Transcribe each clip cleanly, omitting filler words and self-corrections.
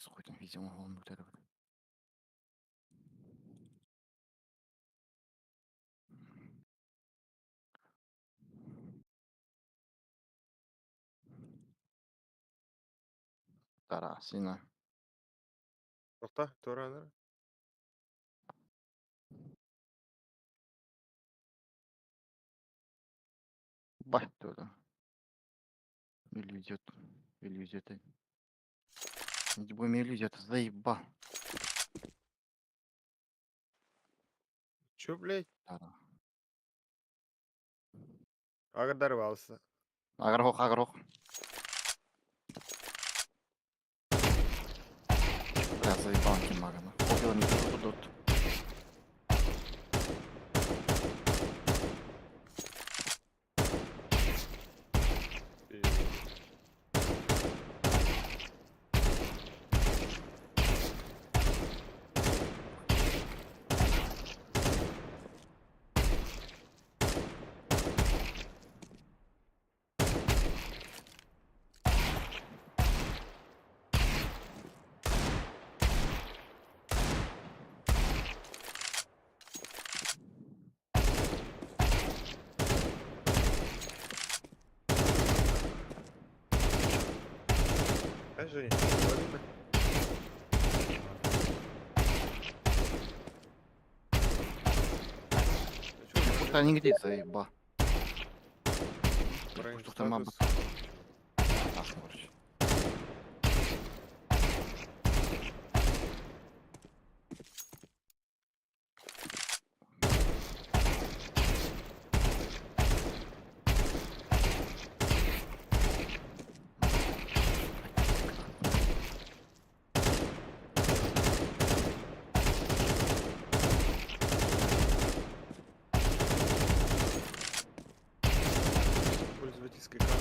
Хуй видимо, он будет. Тарасина. Тоқта, тура Бать туда. Иллюзия. Иллюзия ты. Не будем иллюзия, ты заебал. Чё, блядь? Тара. Агдарвался. Агарох, агарох. Бля, заебал магана. Похилами тут. А, Женя, ловим. Курта нигде заеба. Что там маба? Ах, короче. Пользовательской карты.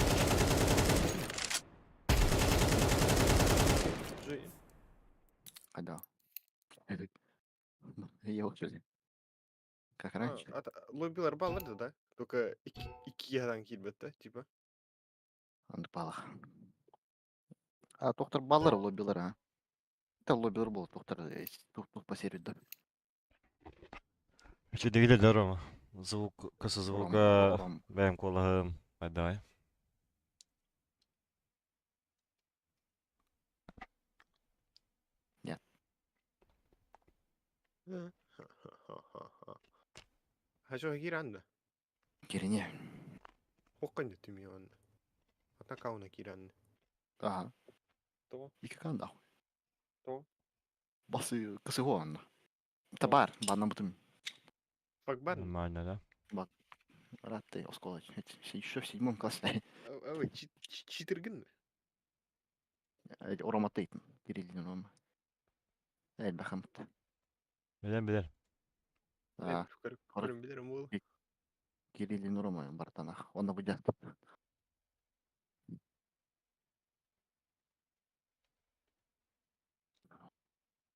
Женя. Когда? Я очень. Как раньше. Лобилар балларды, да? Только икки килбет, да, типа? Андпалах. А доктор баллар лобилар, а? Это лобилар был, доктор, тут по серию, да. Үчү дегиле да Рома. Звук, кысы звука Ром, бэм колаһым. Давай. Нет. Хажо киранна. Кирине. Хоккан түмион. Атакауна киранна. Ага. То. Икакан нахуй. То. Басы кысы хуанна. Табар, банна бутым. Факбан. Нормально, да? Рад ты осколок. Еще в седьмом классе. А вы читергин? Орома тейтен. Кириллин Рома. Эль бахамт. Билен билер. А, Көрүм билерим бол. Кириллин Рома бартанах. Он будет.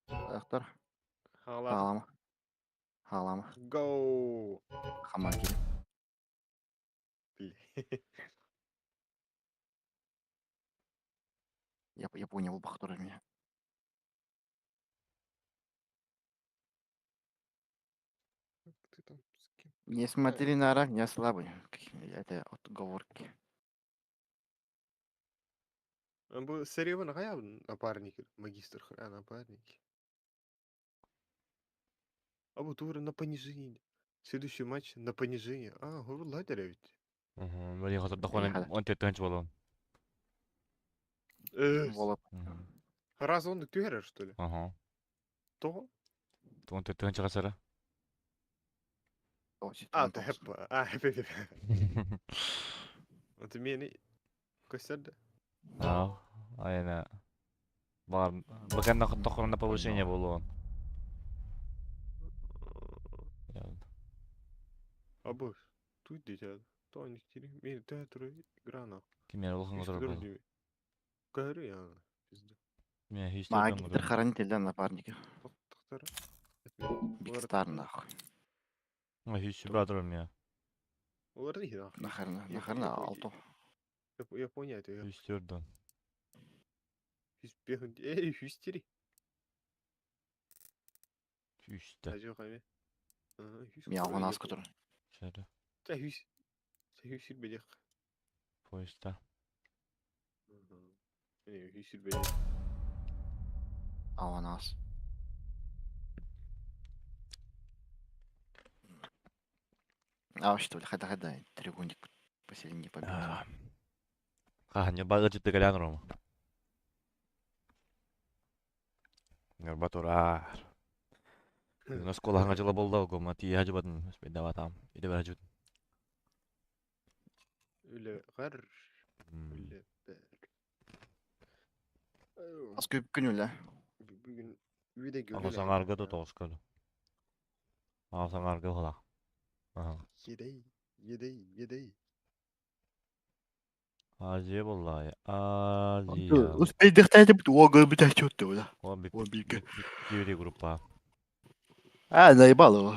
Актар. Хала. Халама. Халама. Go. Хамаки. Я понял, бахтур меня. Ты там с кем? Не смотри на рак, я слабый. Это отговорки. Бу серьезно хая напарник, магистр хая напарник. А вот тура на понижение. Следующий матч на понижение. А, говорю, ладеря ведь. Угу. Били хотор дохван Ехали. он тетенч болон. Вола. Раз он түһәрер, что ли? Ага. То? Он тетенч гасара. А, ты хэп. А, хэп. Вот мени көстөрдө. А, айна. Бар, бакан на на повышение болон. Абы, тут дитя. То они кири, мени театр игра Кимер улхан Үс готор көрү бол. дими. Көрү я. Пизда. Мен хич Магистр хранитель, да, напарники. Токтор. Биг Стар, нахуй. Хич братыр меня. Олар не нахуй. Нахерна, Я- нахерна, я- алто. Япония это. Хич төрдөн. Үс Эй, үстери. Үстэ. Ажы қайме. Мен ас көтөр. Şöyle. Та үс. Та үс бедек. Поезда. Міне үс бедек. Ауан ас. А, что ли, хада хада, треугольник посередине побед. Хаһан багы жытты кэлэн Рома. Ньурба турар. Бүгүн оскуолаһаҥа дьыла буолла огума тиийэ сылдьыбатын успейдаабатаҕым. Идэбэр сылдьыбытым. Үлэ гар. Үлэ бэр. Ас көп күн үлэ. Бүгүн үйде Аҕа саҥарга да тоҕуска да. Аҕа саҥарга уһалаах. Аха. Едей, едей, едей. Азия буоллаҕай. Азия. Успейдихтээти уога бүтээччи бля. О, О, бийке. бүт группа. А, заебал его.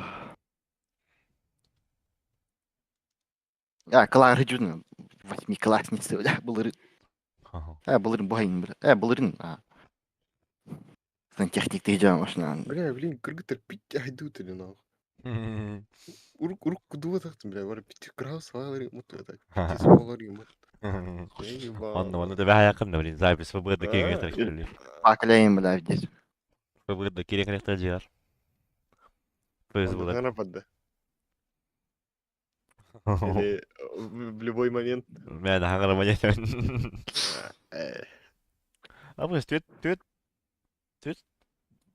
А, Клара Джуна, восьмиклассница, бля, былырын. Ха-ха. А, былырын буһайын, бля. А, былырын. А. Сантехник ты машина. Бля, блин, кыргыттар пить айдут или нахуй. Урук, урук, кудуа тахтым, бля, бар пить градус салалары мут так. Пить салалары мут. Онно онно да бэһэ да блин запись ФБ да киэҥ кэлли. Пакляем, бля, здесь. ФБ да киэҥ кэлли дьиар. Facebook. Она подда. Или в любой момент. Мэ да хаҥара маньяк. А бу түт түт түт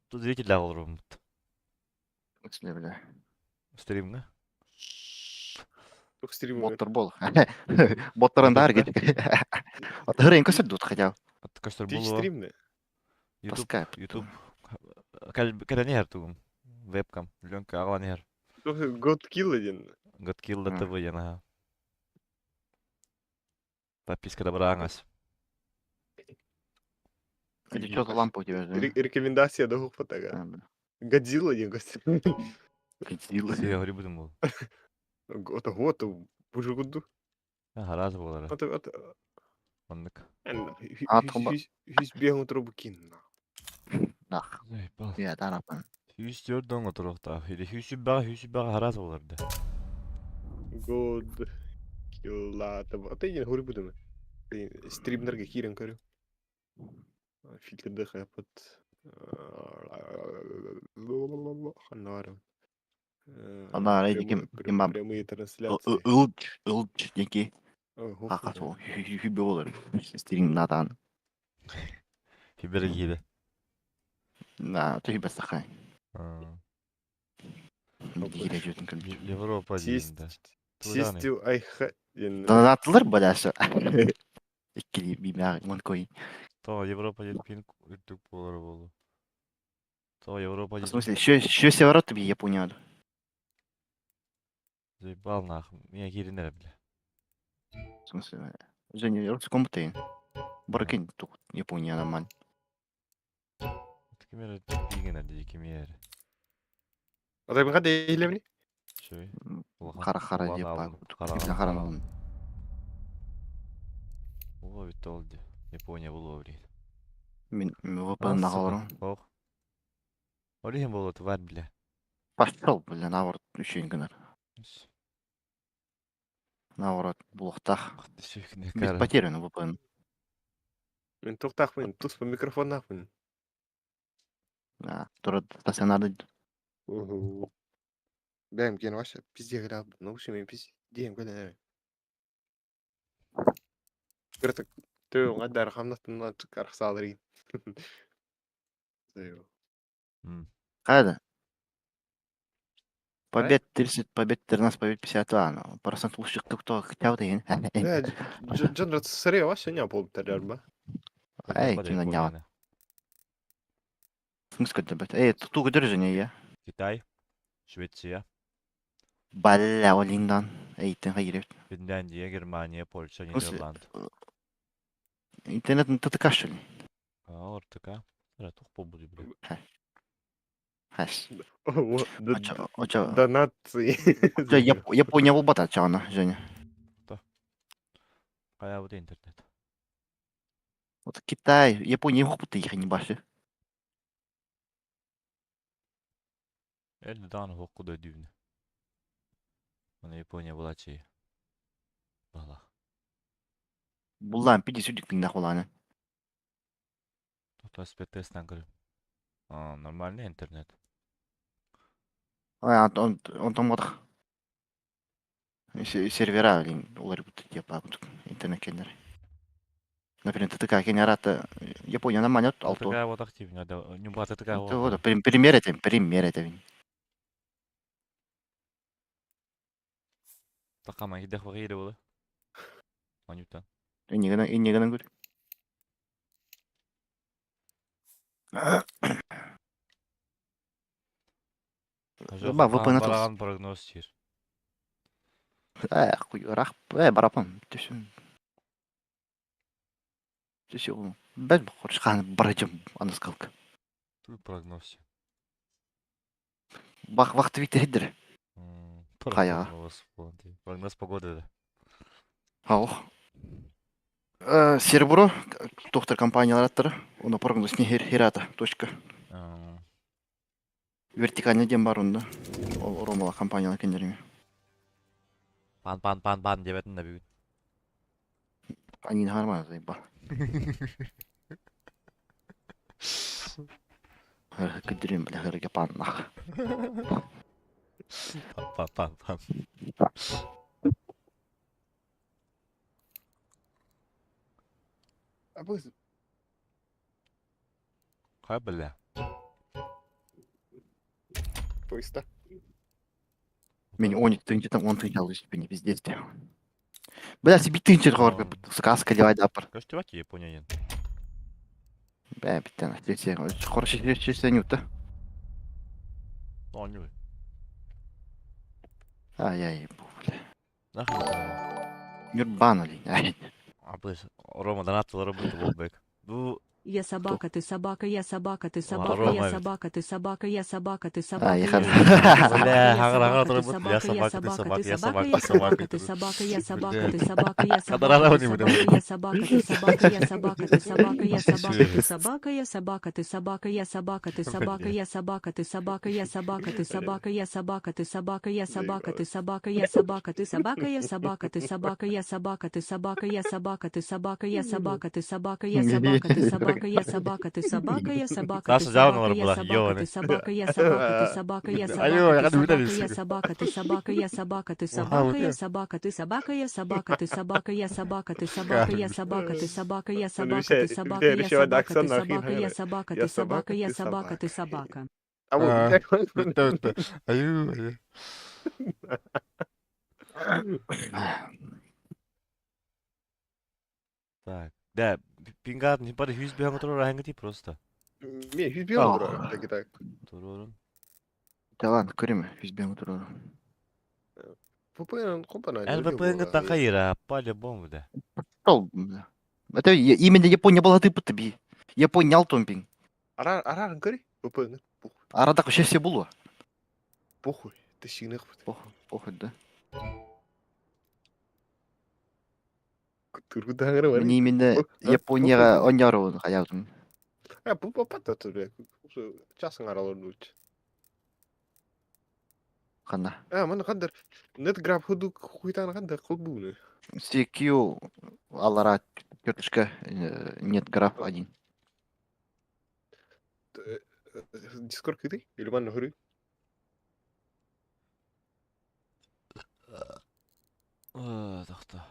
тут зритель олоруммут. В бля. Стримҥа. Тух стрим. Боттор бол. Ботторын да аргет. Атырын көсөр дут хотя. Көстөр Twitch болуо. стримне. YouTube По скайпу. YouTube. Кэлэн иһэр тугум. Вебкам. Ленка аҕалан иһэр. Тух God Kill один. Godkill да ТВ яна. Подписка да бараҥас. Или что за лампа у тебя? да? Рекомендация да хопатага. А, бля. Годзилла один гость. Годзилла. Сиэ хори будум бол. Это вот, бужу гуду. Хараас буолара. Это это Оннук. А, томба. Хис бегун трубу кин. Нах. Заебал. Я тарапан. 104 дон отуруохтаах. Или 100 баҕа хараас буолар да. God Kill А ты не говори буду. Стримнерге кирен көрү. Фильтрді хайпат. Ханнар. Ана, эти ким- ким Прямые трансляции. Ылч, ылч, неки. Хакасо. Хүбе болар. Стрим натан. Хибер киһи. На, ты хибе сахай. Кире жөтүн көл. Европа диэн да. Систю айха. Донатылар балашы. Иккили бимär монкой. То Европа диэн пин үрдүк буолар буолу. То Европа В диэн. смысле, еще еще северот би Япония. Заебал нахуй. Меня кииринэр бля. В смысле, Женя, я русском ты. Баркин тут Япония нормально. Кимер дигенер дии кимер. А ты када илемни? Шөй. Хара хара деп Хара хара алын. О, бит ол ди. Япония булуо блин. Мен VPN наговору. Ох. Олиһин буолуо тварь бля. Пошел, бля, наоборот, еще гынар. Наоборот, булуктах. Без потери на VPN. Мен тоқтақпын, тус по микрофоннақпын. Да, тура стационарный. Бәм кен вообще пизде граб, ну вообще мен пиздем көле. Кыртык төө гаддар хамнаттан чыкар салырын. Қайда? Побед 30, побед 13, побед 52. Ну, процент лучших кто хотел деген. Жон сыры вообще не болуп тарар Эй, ким нанял? В смысле, ребят? Эй, тут держи не я. Китай, Швеция, Бля, Олиндан. Эй, ты хайрет. Финляндия, Германия, Польша, смысле? Нидерланд. Интернет на ТТК, что ли? А, РТК. Ра, тух побуди, бля. Хас. ба. Оча, Донации. Япония болбата чағына, Женя. Кая бу интернет. Вот Китай, Япония хоппут их не башы. Элли даҕаны уһукку да өйдүүбүн. Аны Япония булааччы баһылаах. Буллаан пиди сүдүк тыыннаах булааны. Тота спецтестан көрүм. А, нормальный интернет. Онтон ботах. Сервера уларыппыт диэппаабыт интернет кэннэр. Например, ТТК кенерата Япония нормально алто. ТТК вот активно, да, Нюба ТТК вот. Пример этим, пример этим. Такама идэх вагире була. Анюта. Иннигана иннигана гөр. Ба VPN Бараган прогноз сир. Э, хуй, рах, э, барапан, түсүн. Түсү, бәл хорш хан барачым аныскалк. Тут прогноз. Бах вахты витер. Хая. Прогноз погоды. Да. Ау. Серебро, доктор компаниялар оны прогноз не херата, точка. Вертикальный дем бар онда. Ол ромала компаниялар кендерме. Пан пан пан пан дебетін да бүгін. Они нормально заебал. Кыдырым, бля, хырга пан нах. Пан пан пан. Абыз. Хай бля. Поезда. Мен он тынчы там он тынчы алды не пиздец. Бля, себе тынчы горбе сказка левай дапар. Көстүбәт Япония. Бә, биттен. Хорошо, честно, не ута. Оңой. Ай-яй, бля. Нахуй. Нюрбан ли? Ай. Абыз Рома донаттылары бу болбек. Бу Я собака, ты собака, я собака, ты собака, Рома я ведь. собака, ты собака, я собака, ты А, собака, я я хар- Бля, собака, хагыр ты хагыр я собака, собака, я ты собака, собака, я ты собака, собака, я ты собака, собака, ты собака, Бля. я собака, ты собака, я Кадарара собака, ты не будем. собака, я собака, ты собака, я собака, ты собака, я собака, ты собака, я собака, ты собака, я собака, ты собака, я собака, ты собака, я собака, ты собака, я собака, ты собака, я собака, ты собака, я собака, ты собака, я собака, ты собака, я собака, ты собака, я собака, ты собака, я собака, ты собака, я собака, ты собака, я собака, ты собака, я собака, ты Саша жауналар собака, я була, собака, ёбаный. ты собака, я собака, ты собака, я Алло, собака, я ты рад видеть собака, я всех. собака, ты собака, я собака, ты Вау, собака, я да. собака, ты собака, я собака, ты собака, я собака, ты собака, я собака, ты собака, я собака, ты собака, я решила собака, ты акцент нахуй, собака, я наверное. собака, Я ты собака, собака, я ты собака, ты собака. собака. Абу, А, Бітті бітті. Аю, аю. Так. Да, пингат не пары хүз бьян турар ахангати просто. Мен хүз бьян турар, так и так. Турорун. Да ладно, көрем, хүзбен отырар. VPN компания. Эн VPN гыттан кайра, по-любому да. Шел, бля. Это именно Япония была ты би. Япония алтон пин. Арар арар көрі VPN. Похуй. Арада вообще все было. Похуй. Ты сигнах. Похуй, похуй, да. Тургудагыр бар. Мне именно Японияга оняру хаябын. А, бу папа бля. Часың араларын үт. Хана. А, маны кандыр. NetGrab худу хуйтан кандыр кылбуны. CQ алара тетушка нет граф один. Discord кыды или маны хөрү? Тохто.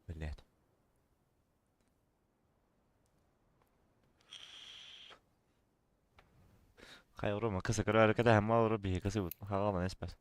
Блять. Хай Рома, кысы көрөр кете һәм алыр бии кысы бут. Хагама неспес.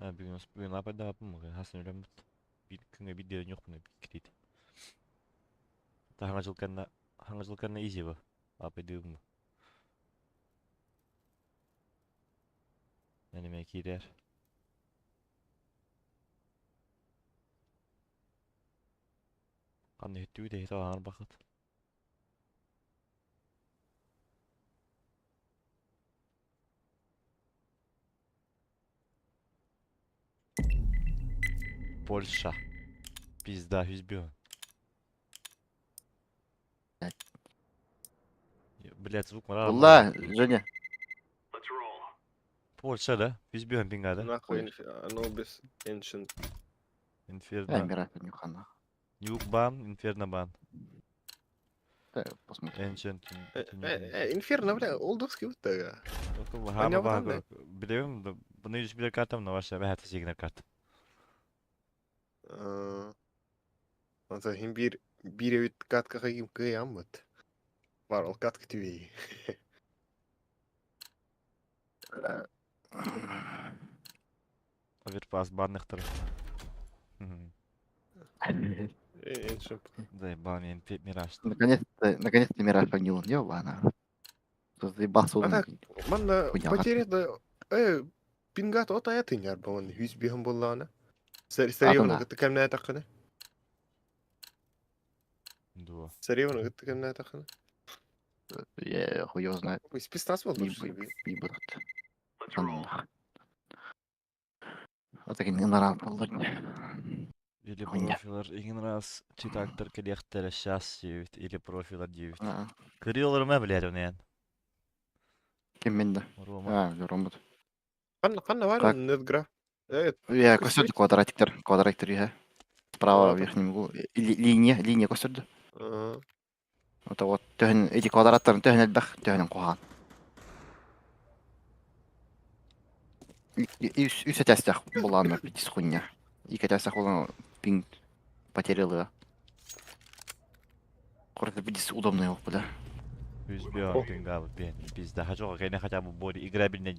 Бүгүн бүгүн лапайдаабаппын хасын үлэммит. Биир күҥҥэ биир диэри ньуохпун китиит. Та хаҥа жыл кэннэ хаҥа жыл кэннэ изи бу. Лапайдыыбын бу. Энимэ киирэр. Ханна иһиттүү дэһитэ аҥарбахыт. Польша. Пизда, хүзбү. Блять, звук мара. Wallah, Женя. Польша, да? Хүзбү пингада. Нахуй Anubis Ancient. Э, Инферно. Мираж Нюхана. Нюк бан, Инферно бан. Да, посмотрим. Ancient. Инферно, бля, олдовский вот так. Хама баг. Билебим, буны жүз билер картам, но ваша бәхәт сигнер карт. Онто хим бир бир эбит каткаға ким кыяммыт. Бар, ол катка түбей. Оверпас банныхтыр. Ancient. Заебал меня Мираж. Наконец-то, наконец-то Мираж понял. Ёбана. Что заебался А он. так, манна Хуйня. потеря да пингат ота это не арбан хүз биһэн боллаана. Атана. Саривна кытты кэмнэ тақыны. Дуо. Саривна кытты кэмнэ тақыны. Я хуй его знает. Спецназ был Не не будут. Вот так не нрав был. Или Хуйня. профилар иген раз читактор келехтере сейчас 9 или профилар 9. Кырыйлар ма блядь он Кем мен да? Рома. А, ромбот. Қанна қанна бар Как? нетграф. Я костер квадратиктер, квадратиктер я. Справа в Ладно. верхнем углу. Линия, линия костер. Вот вот төһөн эти квадраттарын төһөн элбэх, төһөнөн куһаан. Үс үс этәстэх булааны битис хуйня. Ик этәстэх булааны пинг потеряла. Короче, битис удобный ок бля. Үзбе пингал бен. Пизда. Хочу кайна хотя бы более играбельный.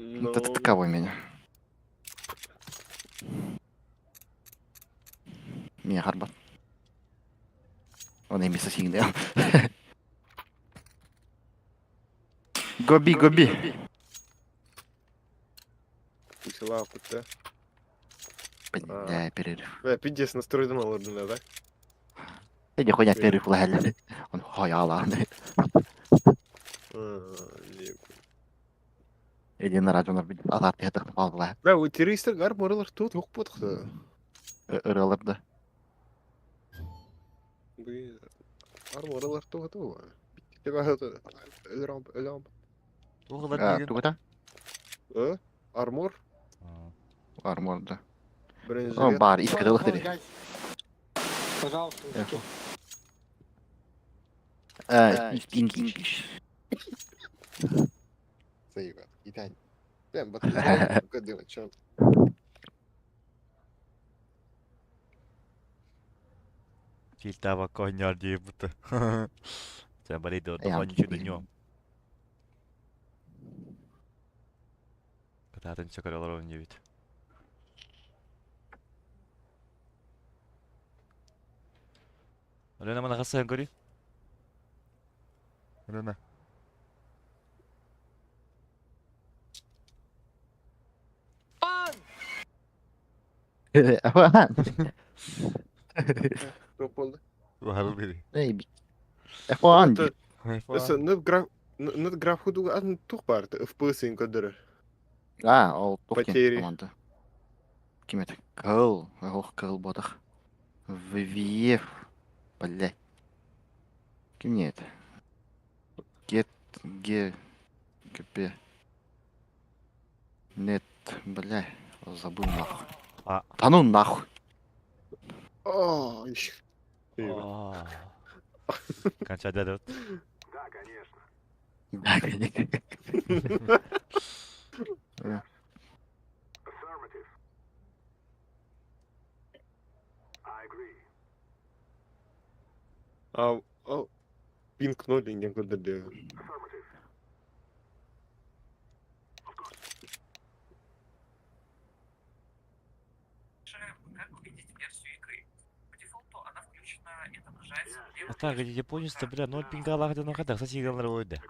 Ну, это таковой меня. Меня харбат. Он именно сигнал. Гоби, гоби. Пусила кутта. Бля, перерыв. Бля, пиздец, настройдан алырдын да? Эди хуйня перерыв ләлі. Он хуяла. Эди на радио алар петах палла. Бля, у террористер гар моралар тут yok ботықты. Ырылып да. Ар моралар тут готово. Өлрам, өлрам. Туғылар А, деген. тугата? Армор? Армор да. Бронежилет. Бар, искрылых дери. Пожалуйста, уйдите. English. Заебат. Итань. Бля, бат. Кадыма, чё? Фильтава коняр дейбіті. Сен бариды Я дополнительно днем. Кататын чакыралар он девять. Алена мана хасан кори. Алена. Афан. Топ болды. Варыл бери. Эй, Афан. Нетграф нетграф худуга атын тух бар. FPS-ин көдөрөр. А, ол тухтин Потери. команда. Ким это? Кыл. Ох, кыл бодах. ВВФ. Блять. Ким не это? Гет, Г, ГП. Нет, бля, забыл нахуй. А. Да ну нахуй. Ой. Канча дәдет. Да, конечно. А, пинг ноль инген көдөрдө. А так, эти японец-то, бля, 0 пингалах дьоно хайдах сасигалар ойда.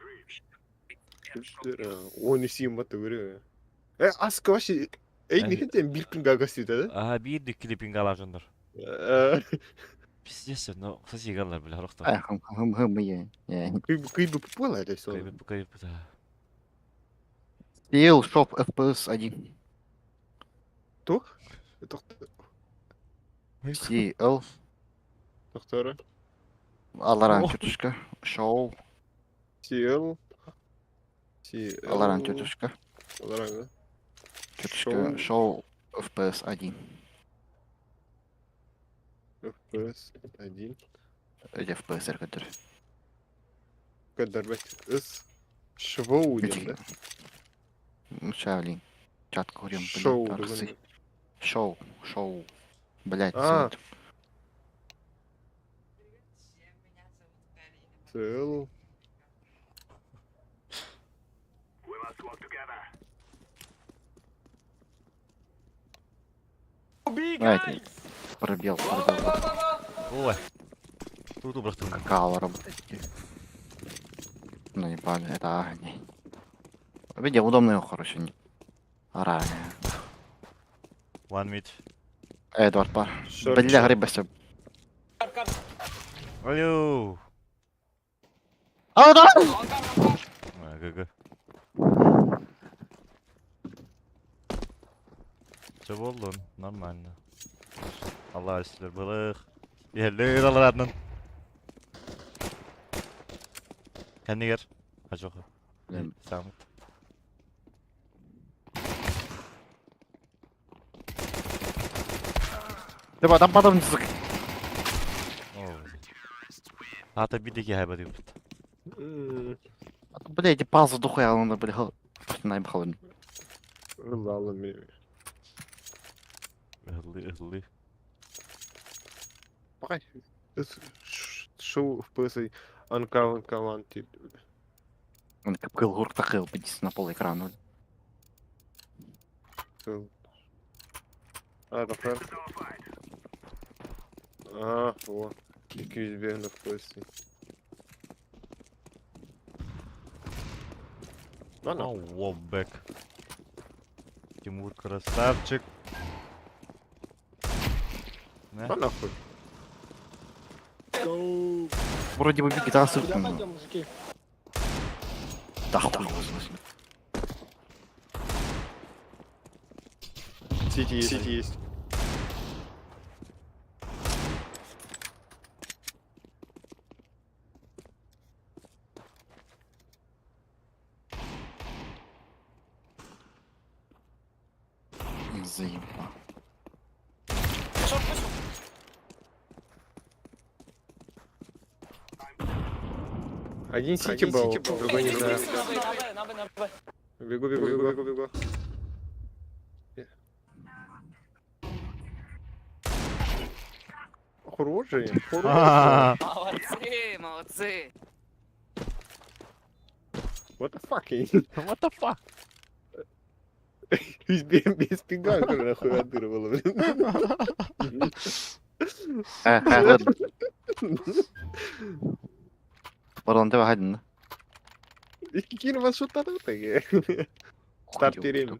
Оны сиин батты көрө. Э, аска вообще Эй, нехтен бир пинга гостит, да? Ага, биир иккили пингалаах дьоннор. Пиздец, но сасигалар, бля, хорохтор. Э, хым хым хым е. Кый бы попала это все. Кый да. Ел шоп FPS 1. Тух? Тохтор. CL. Тохтор. Аларан тетушка. Шоу. CL. CL. Аларан тетушка. Аларан, да? Тетушка. Шоу FPS 1. FPS 1. Эти FPS который. Кадарбет. С. Шоу, да? Шаолин. Чат курим, Шоу. блядь. Шоу. Шоу. Блядь, А. CL. Давайте. Пробел, пробел. Ой. Тут убрахтым. Какао работает. Ну не пали, это огни. Видел, удобно его, короче, не. Ара. One mid. Эдвард пар. Шорт, Бля, шорт. рыба все. Алло. А, да! А, ГГ. Все болдун, нормально. Allah üstüne balık. Yerler alır Adnan. Kendi gel. Hadi çok. Блин. Sağ Ты потом потом сука. Ата бидеги хайба дип. Бля, эти пазы духуя, он, бля, най бхалын. Ылалы мен. Ыһыллы ыһыллы. Бай. Шоу FPS Анкалан Каланти. Он как кыл такыл, на пол экрана. А, тохтор. А, о. 205 FPS. Ладно. Вобек. Тимур красавчик. Не? А нахуй. Go. Вроде бы гитара Куда сыпана. пойдем, мужики? Да хуй его знает. Сити есть. Сити есть. Заебал. Один Сити был, другой не знаю. Бегу, бегу, бегу, бегу, бегу. Хороший, хороший. А, Молодцы, молодцы. What the fuck? What the fuck? Без, без пинга, нахуй отдырывало, блин. Э, Пардон, ты выходи. Кир вас что-то такие. Стартерин.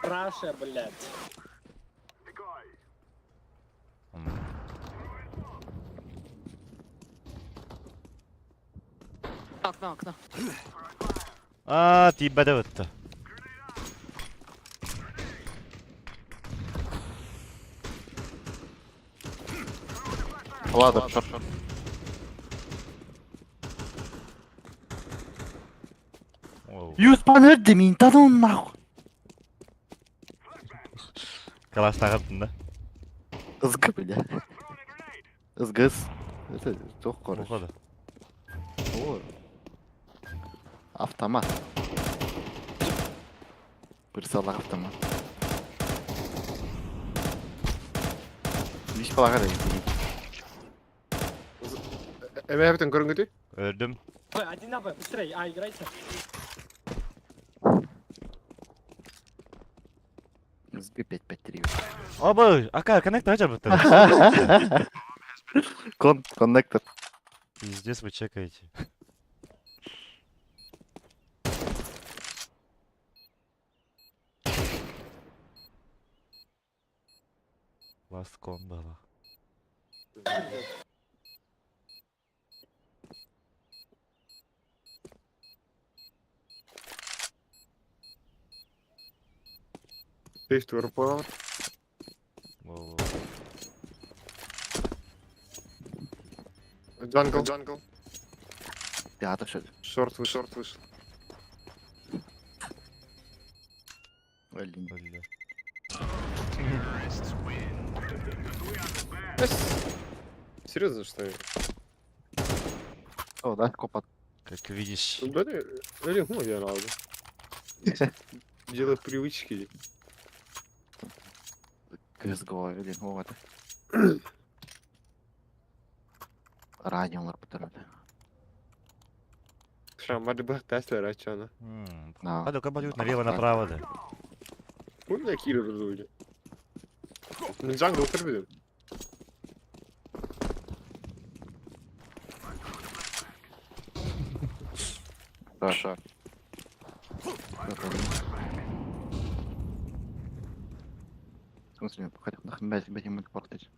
Раша, блядь. Окно, окно. А, тиибэтэ бытта. Ладно, шор, шор. Оу. Юспан мин, да ну нахуй. Калаш тағырдың да? СГ, бля. СГС. Это туох, короче. Охода. О. Автомат. Бырсалах автомат. Виш полагали. Эме эптен көрүнгүтү? Өлдүм. Б, один на Б, быстрей. А, играйте. СБ 5-5-3. Оба, ака, коннектор хотя Кон, коннектор. Пиздец, вы чекаете. Last con было. Heeft weer Во-во. Jungle. Jungle. Театр что ли? Short вышел. Short вышел. Блин. Бля. Серьезно, что ли? О, да, копат. Как видишь. Ну, да, или ну, я рад. Дело привычки. CSGO, или ну вот. Радиолар бұтырады. Шамар Тесла рачана. Да. А ну-ка налево-направо, да. Помню, я Кирилл разули. Ну, jungle көрбедім. Хорошо. В смысле, хотя бы бять, бять ему портить.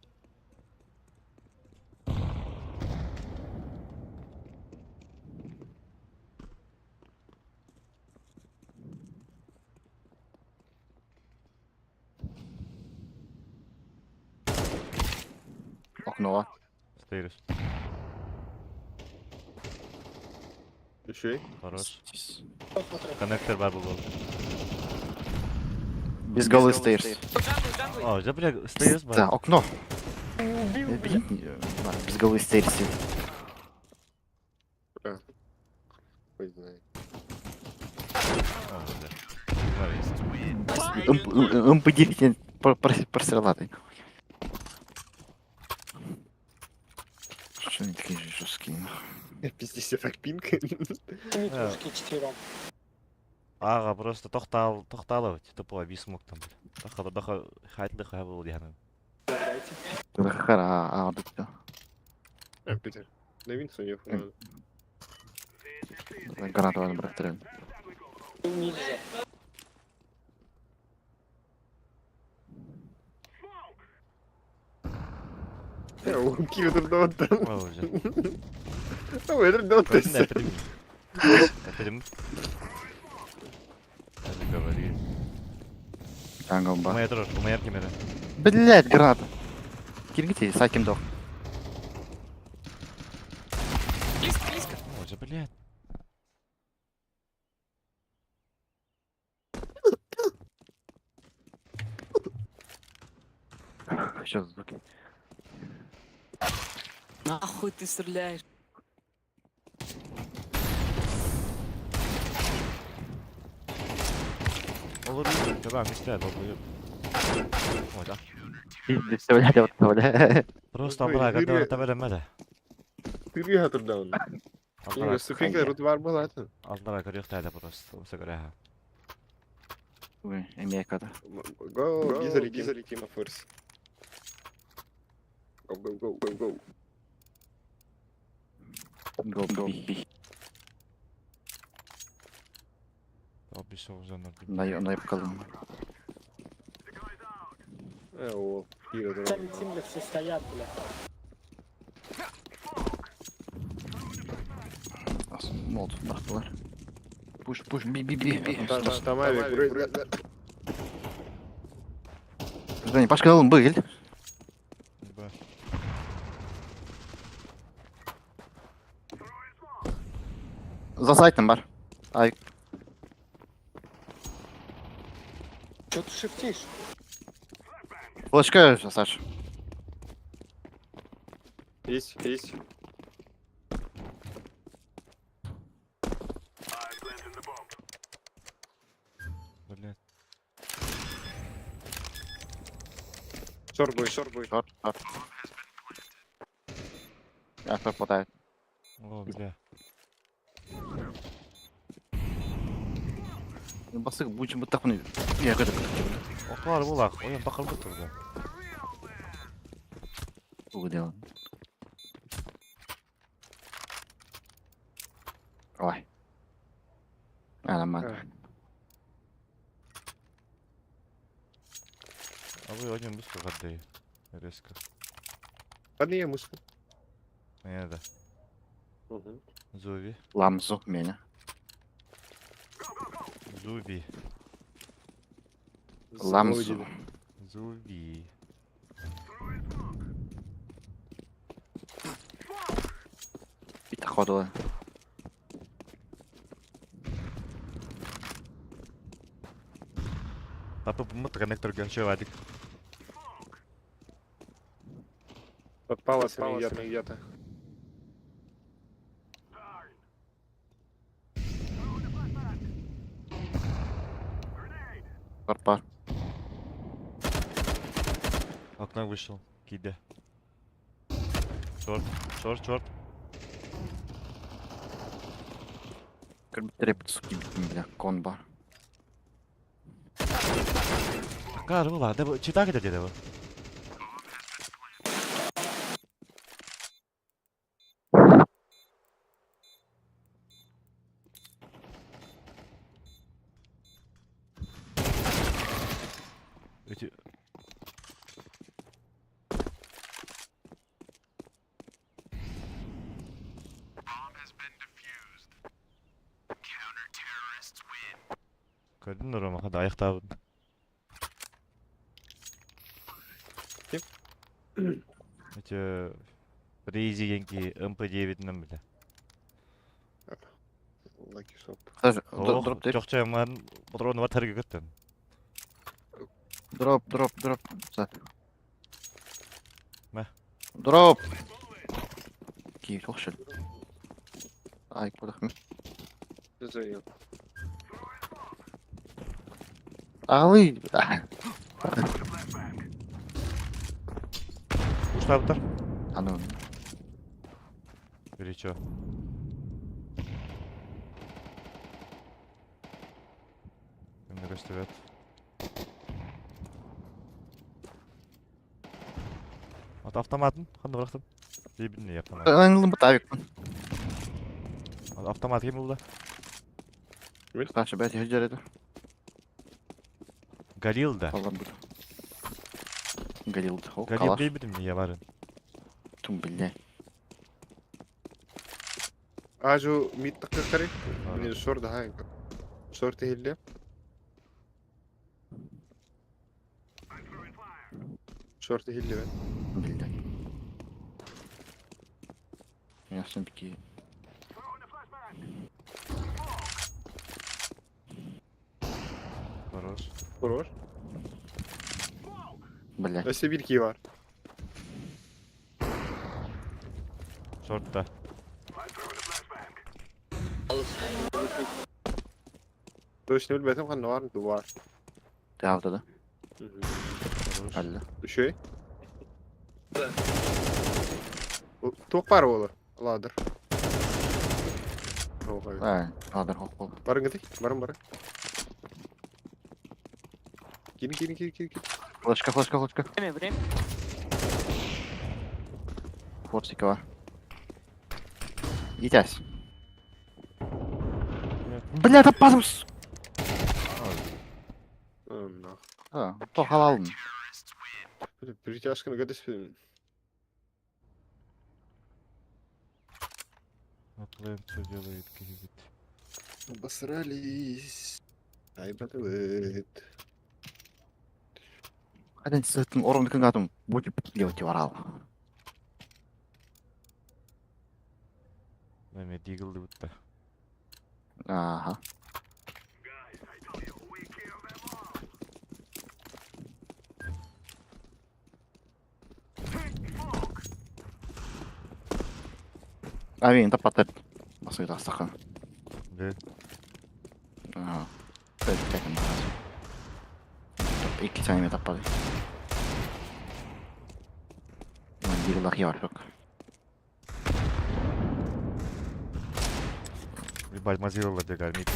Окно. Stairs. Еще и. Хорош. Коннектор бар был. Без голы stairs. Jungle, jungle. О, да бля, stairs бар. Да, окно. Блин, да, без голы stairs. Хуй знает. О, бля. МП9 просрала ты. Что они такие же жесткие? нахуй? Пиздец, я так пинг. Тушки четвером. Ага, просто тохтал, тохталовать, тупо висмок там, бля. Даха, даха, хайт даха был дьяны. Давайте. Да хара, а, вот это. А, Питер. На Винсу не надо. Гранату надо брать, реально. Нельзя. Кирилл там. О, бля. Ой, Не, перем. Перем. Не говори. Jungle ба. Моя тоже, моя примеры. Блять, граната. Киргите, саким дох. Близко, близко. О, да блядь. Сейчас звуки. Нахуй ты стреляешь? Olur, tamam işte, долбоёб. О, да. Представляете, вот бля. Просто Ой, абра, когда Юрий. табера меда. Ты даун. Алдара, Ступенька рутвар была там. алдара көрүөхтээдэ просто, умса көрөһө. Ой, эмиэката. Го, гизали, гизали, тима форс. Go, go, go, go, go. Go, go, B. Обисо узанар. На kalın. Э, о, Кирилл Там тимли все стоят, бля. Molotov bıraktılar. Push push B B B. Там, там авик, вроде. Жень, Пашка alın был. Б. За сайтом бар. Ай, Че ты шифтишь? флешка, Саш. Есть, есть. Блядь. Short бой, short бой. Short, short. Я short хватает. О, бля. Басык, будем вот так он. Я это. Охтуар булах, ойон бакылбыт турда. Тугу делан? Ой. Нормально. А вы один быстро гадай. Резко. Ладно, я мусор. Не надо. Зуви. Ламзу меня. Зуви. Ламзу. Зуви. Ходила. Тапы мут коннектор Вадик. Подпалась где-то. где-то. Пар-пар. Окно вышел. Киде. Шорт, шорт, шорт. Трепет, суки, бля, конба. Такая была, да, читак это дерево. Эти... Көрдүн Рома, хада аяқтабын. Ким? Эти... Президенти МП9 бile. Lucky shop. Дроп, дроп. Чокча патроны бар тәрге көттен. Дроп, дроп, дроп. Мә. Дроп. Ки, тохшыл. Ай, кудах ми. Заел. Алы. Уштабыттар. Аны. Или чё? Кімді көстөбөт. Ат автоматын қандай бырақтым? Дебин автомат. Аңлым бутавик. Автомат ким булды? Саша, бәт хәҗәрәде. Галил да. Аллам бу. Галил. Галил дейбидим не барын. Тум бля. Ажу мид таққары. Мин шорт хай. Шорт хилле. Шорт хилле. Бля. Ясен бики. Хорош. Хорош. Бля. Өсе bir ki var. Шортта. Точно билбетим кандай бар, бар. Тявда да. Хорош. Алла. Үшөй. Тук бар олы. Ладыр. Ай, ладыр хоп бол. Барың гыды, барың барың. Кирин, кирин, кирин, кирин. Флешка, флешка, флешка. Время, время. Форсикова. Итясь. Бля, это пазм. А, то халалын. Притяжканы көтөспөдүм. Аплен что делает кибит. Обосрались. Ай, батылыт. Один сыттын орын күн будет делать орал. Эме диглды бутта. Ага. Авин, тапатып. Басыйда астахан. Бе. Ага. Икки сәнеме таппады. Диглах яршык. Ебать, мазилла дегар мид.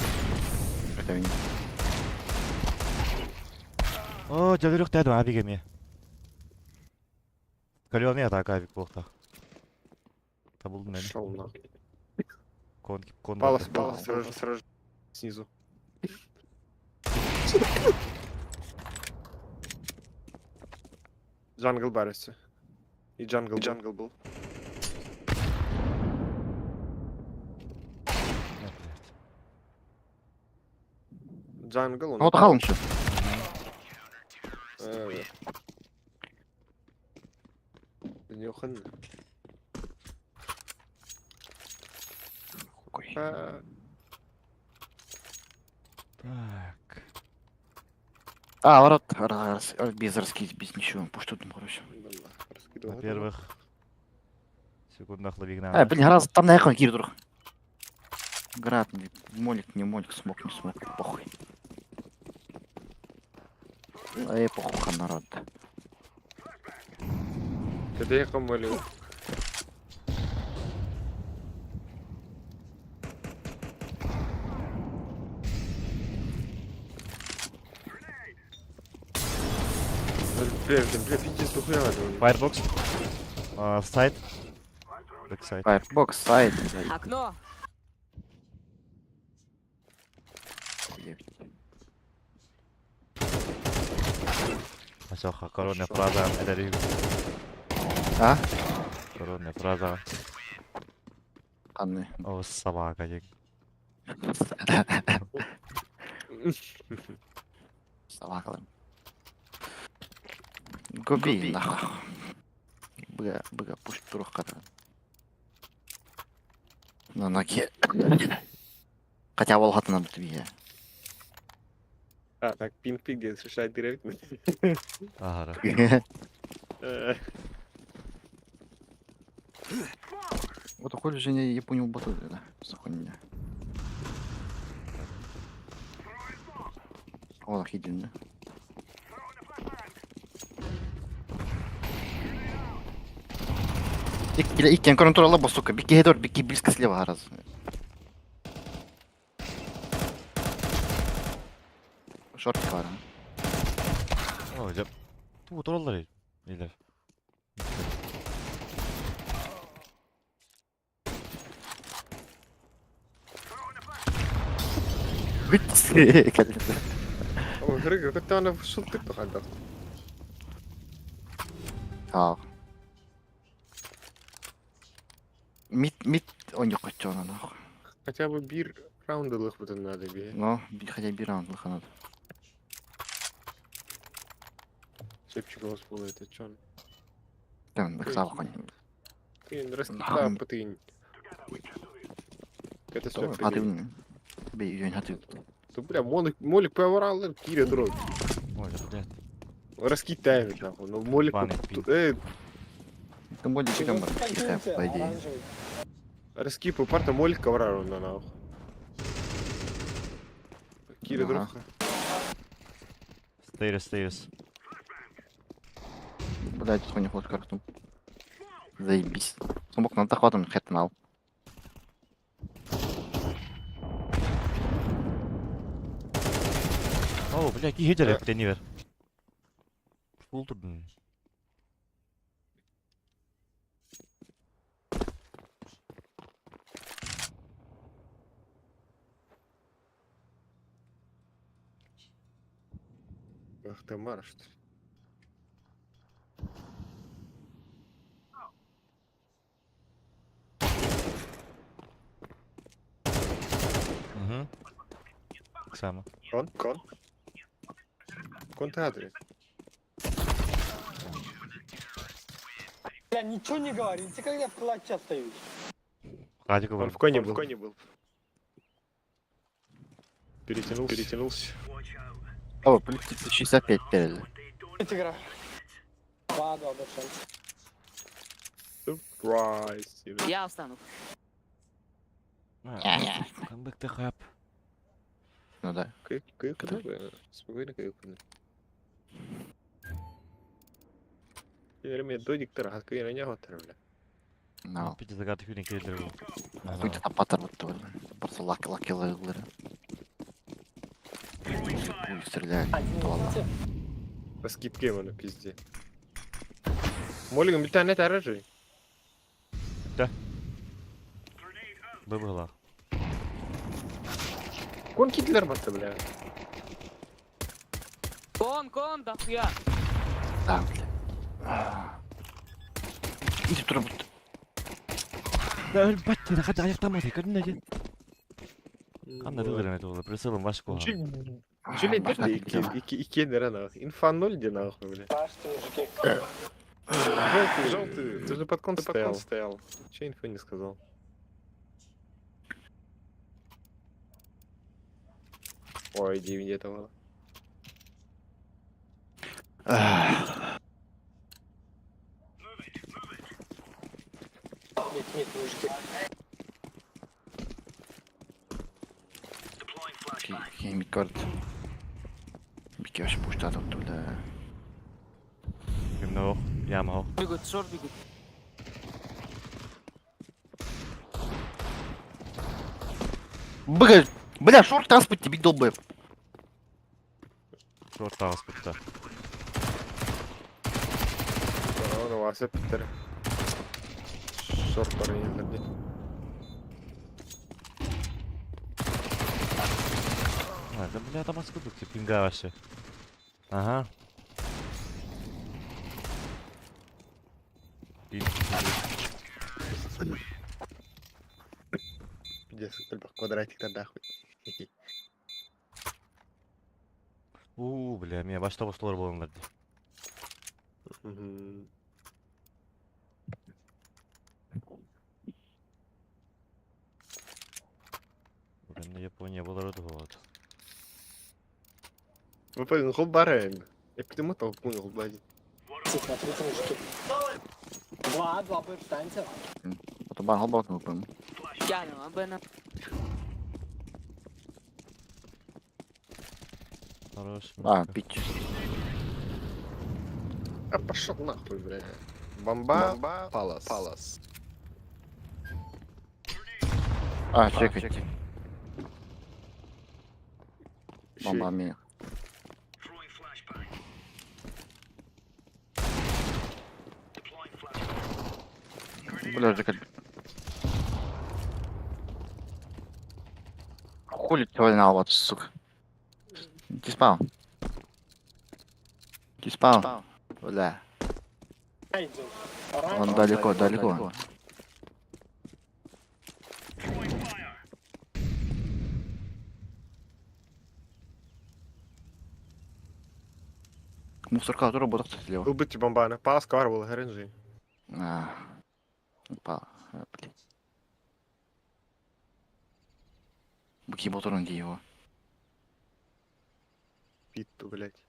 Это вин. О, дьөлүрүхтээтим авик эмиэ. Каленый атака авик буолта. Табылдым эми. Шел нахуй. Кон, кон Палас, барда. палас, сразу, сразу. Снизу. Jungle барысы. И jungle, jungle был. А, блядь. Jungle он. Вот халым еще. Нюхан. Какой. А, Так. А, ворот, раз, без раскид, без ничего. Пусть тут, короче. бля, раскидывал. Во-первых, секундах ловигна. А, блин, раз там наехал, кир друг. Град, молик, не молик, смог, не смог, похуй. Эй, похуй, народ. Когда я молю. Бля, бля, пиздец, дохуя надо. Firebox. А, Side. Backside. Firebox, side, блядь. Окно. Асоха, коронная фраза. Это рив. А? Коронная фраза. Анны. О, собака. дик. Собака. Губи, нахуй. Бля, бля, пусть турух кота. На ноге. Хотя волгата надо тебе. А, так, пинг-пинг, где решает директ. Ага. Вот уходишь, Женя, я понял, батут, да, хуйня. О, охиденно. Иккен контролла бо, сука, бики хедор, бики близко слева раз. Шорт пара. О, дьэ. Туу, тураллар. Илер. Григор, как она шутка то А. Мид, мид, он не хотел на нахуй. Хотя бы бир раунды лых надо бе. Но, хотя бы раунд лых надо. Чепчик голос был, это чё? Там, ксал конь. Ты раскита потынь. Это все. А ты, бей, я не ты. То, бля, молик, молик поворал, кире дрот. Ой, блядь. Раскитает нахуй, но молик... Банный пинг. Ты молик чекам, по идее. Оранжевый. Раскипы парта молик коврару на нахуй. Кире Ага. дрот. Stairs, stairs. Блядь, тут не хочет карту. Заебись. Смог на захватом хэт нал. О, бля, кихи дьэ, тенивер. Фул турдун. Ах ты марш. Угу. Само. Кон, кон. Кон театре. Бля, ничего не говорите, когда в клатче остаюсь. Хатик Он в коне был. В коне был. Перетянулся. Перетянулся. О, плюс 65 передали. Эта игра. 2-2 большой. Surprise. Я встану. Come back the хап. Ну да. Спокойно, кайф. Верме додик тарахат, кай на бля. No. Пити загаты хүнен келдер бу. Хуй ты тапатар вот тоже. Просто лак лаки лылыры. Пуль стреляет. Один Ладно. идите. По скидке оны пизде. Молигім bir tane terör. Быбыла. Кон китлер батты, бля. Кон, кон, дохуя. Да, бля. Иди туда, вот. Да, өлбәт, хәтта аяктамады, көрдүң дә. Кандай дылыр эме тугла, прицелым ваш куха. Жилет дерде iki, iki, iki lira нахуй. Инфа ноль где нахуй, бля. Пашьте, мужики. Желтый, желтый, ты же под кон стоял. стоял. Че инфа не сказал? Ой, иди где-то было. Нет, нет, мужики. Ким көрд. Бики вообще пуштат оттуда. Кимне ох, яма ох. Бегут, шорт бегут. Бля, бля, шорт транспорт тебе долбоеб. Шорт тагыс битте. Оны васып бітір. Шорт бар енді. А, да бля, там откуда ты пинга вообще? Ага. Пинг. Пиздец, только квадратик нахуй. У, бля, меня башта башталар болыңдар ди. Мгм. Бля, Япония болар вот. Вы понял, бар Я потому то понял, блядь. Смотрите, мужики. Два, два, Б, встаньте. Отобан голбат мы пойму. Я не могу, на. Хорош. А, пить. А пошел нахуй, бля. Бомба, Бомба, палас. Палас. А, чекайте. Бомба меня. Бля, жека. Хули ты на вот, сука. Ты спал? Ты спал? Бля. Айдем. Он далеко, далеко. Мусорка тоже работает слева. Убить бомбана. Палас кар был, РНЖ. А, упал. А, блин. Быки моторон где его. Питту, блядь.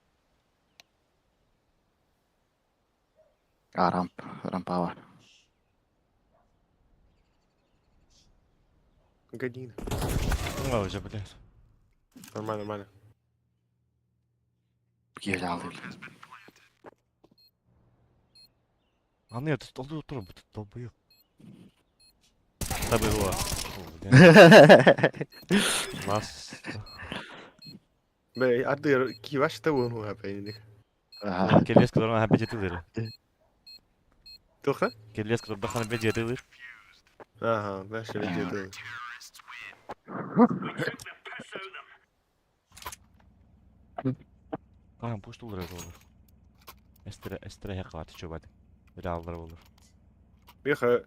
А, рамп, рампава. Година. А, уже, блядь. Нормально, нормально. Быки глял, блин. А нет, столы тур, долбоёб. Та его. Лас. Бля, а ты киваш того ну апа Ага. Келес кылар ха бежетилер. Тоха? Келес кылар бахан бежетилер. Ага, дальше ведет. Кан пуштулар болор. Эстре эстре хакат чубат. Реалдар болор. Беха.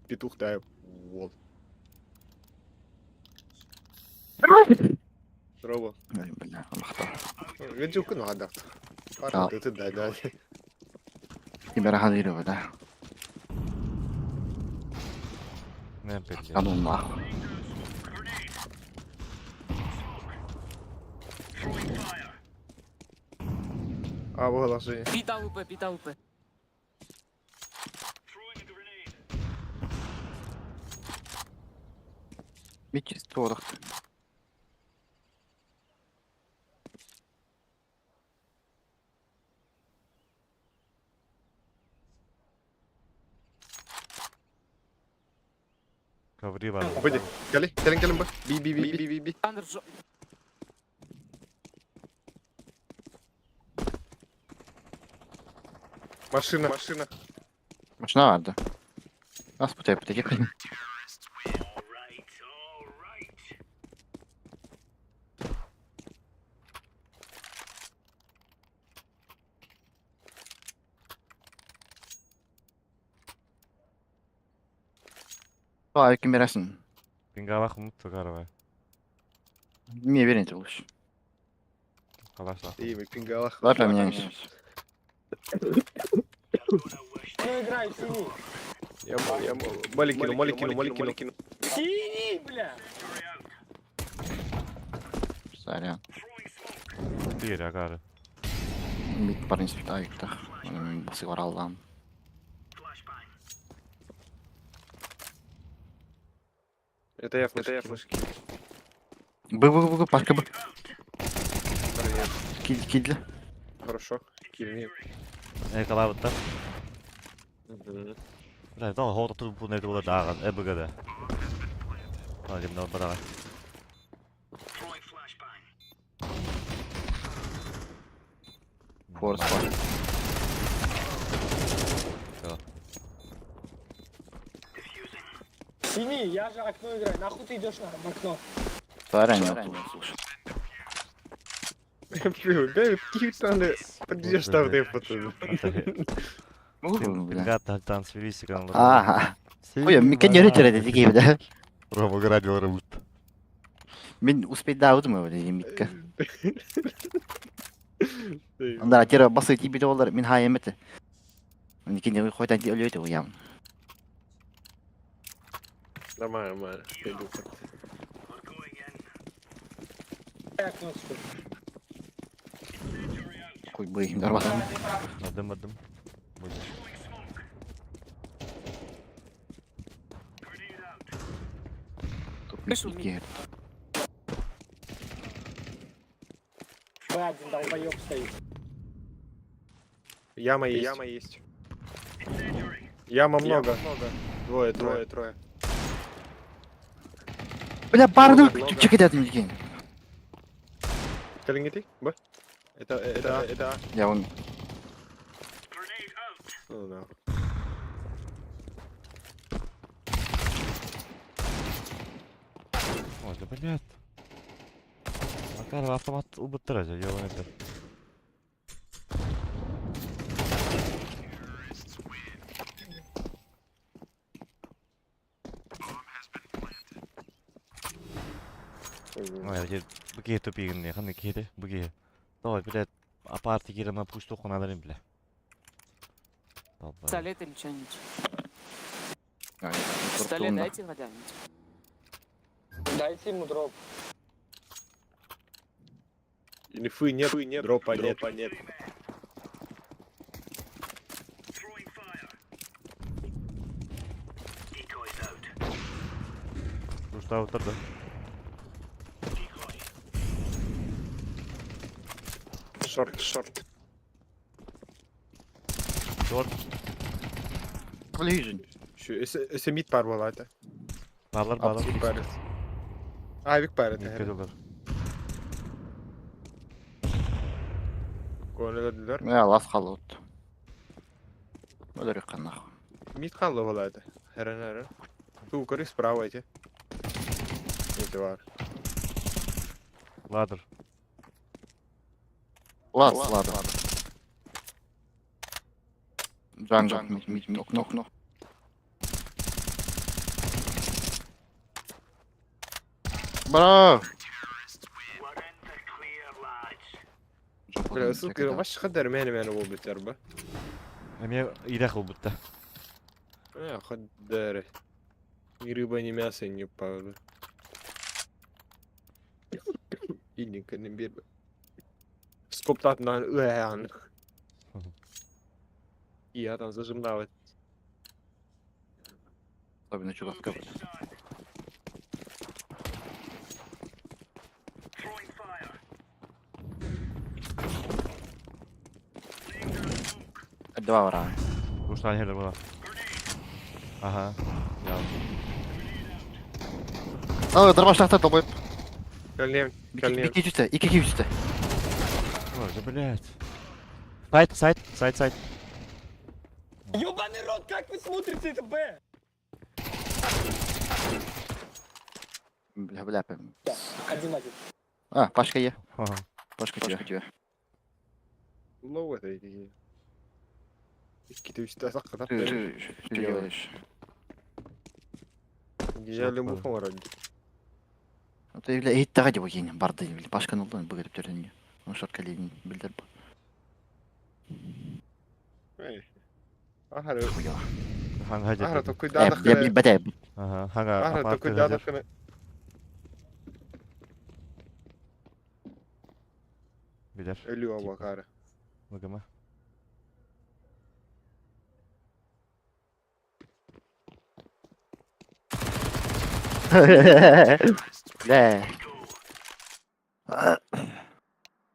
Петух да вот. Здорово. Ой, Бля, он хто. Видюк надо. Да. Ты да, да. Тебя рахадирова, да? Не блядь. А ну нахуй. А, вот ложи. Пита УП, пита УП. Митчи, сторох. Коври бар. Выйди. Кали, кали, кали, би, би, би, би, би, би. Андер, жо... Машина. Машина. Машина vardı. Nasıl bu tepedeki kıyım? Aa, kim berersin? Пингалах умут тугарова. Niye verince olur? Калашла. И мы пингалах. Давай поменяемся. Ну играй, синий. Я молики, молики, молики, молики. Синий, бля! Сорян. Тире, агары. Мид парень спитайктах. Басы бар Аллам. Это я флешки. Это я флешки. Б, Б, Б, Б, пашка Б. Кид, кидли. Хорошо. Кильни. Калабыттар. Бля, там хода тут бу нерде була даган, эбгд. А, дим на бадага. Форс бар. Синий, я же окно играю. Нахуй ты идешь на в окно? Сорян, я тут слушаю. Бля, кивтаны. Поддержь потом. Бля. Пингата там свирисик. Ага. Ой, мен кенер өтер деді бля. Рома градил рыбут. Мен успеть да удум бля, митка. Анда тера басы тибит олар, мен хай эмете. Мен кенер қойдан ти өлөйт уям. Нормально, нормально. Пойду. Я окно теперь. Кой бый, дарбатам. Адым, адым. Будешь. Тут Вышел мит кер. Б один долбоеб стоит. Яма есть. Яма есть. Яма много. Двое, трое, трое. Бля, барны Много. чекет деген. Калингити? Б. Это, это, это. Я он. Ну да. Ой, да блядь. Макаров автомат убыттыр же, ёбаный это. Ой, я бу тупигин не, ханны киһи бу киһи. Давай, блядь, апарты кирема пусть тухуналарын бля. Долбоёб. Пистолет или что-нибудь. Пистолет дайте хотя-нибудь. Дайте ему дроп. Инфы нет, нет, дропа нет. Дропа нет. Пусть да. Шорт, шорт. Шорт. Collision. Şu mid par буолаата. Балар, балар. Мид бар. Авик бар это. Микке Көнөлөдүлөр. Я лас қалып. Өлөрүк нахуй. Мид қалды буолаата. Хэрэн хэрэн. Туу көрү справа эти. Эти бар. Ладер. Лас, ладно. Джангл, мид, мид, мид, окно, окно. Бра! Бля, сука, ваш хаддар мени мени болбут ярба. Эме идах болбут Э, хаддар. Ни рыба, ни мясо не павлю. Инника не бирбе. Скоптатынан ыан. Я там зажимнавать. Особенно чувак. Два врага. Куштан хелер була. Ага. Я. Ой, дробаш тахта долбоеб. Калнем, калнем. Ики үсте, ики үсте. Ой, да блядь. Сайт, сайт, сайт, сайт. Ёбаный рот, как вы смотрите это Б? Бля, бля, Один-один. А, Пашка е. Ага. Пашка тебе. Лоу это иди. Икките үстэ сакка Ты, ты, что делаешь? Гежелі муха варад. Ты, бля, иттага деп окейн барды, бля, Пашка нулдан бүгіріп төрін. Он шорт калейн билдер. Ахара Хуя. Ханга ахара жет. токуйда Э, бля, бля, бля, Ага, ханга Ахара апарты токуйда хажар. дахына. Билер. Өлү абакара. Лыгыма. Бля.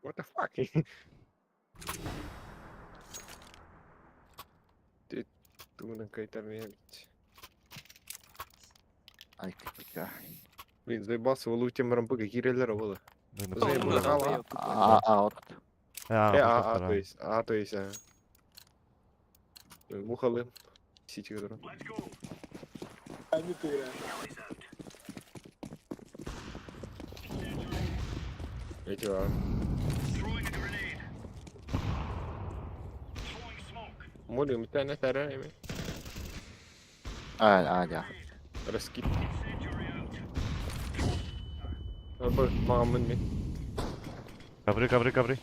What the fuck? Ты туна какая-то мелочь. Ай, бля. Блин, заебался, валутем рампы киреллер было. Лыгыма. Заебал. А, а, вот. А, Э, а, а, то есть, а, то есть, а. Мухалы. Сити, который. Они ты играешь. Эти, а. Молим, тәнә тәрәме? А, а, да. Раскид. Абы, маған мінме. Ковры, ковры, ковры.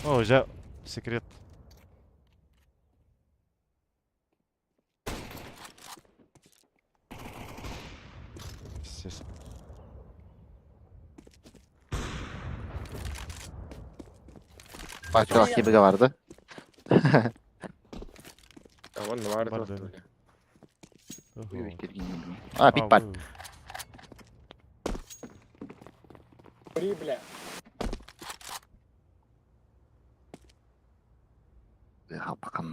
О, уже секрет. Сес. Пашка хибіге барды. Аман бар Бар, да. да. А, пик бар. При, бля. Бақан.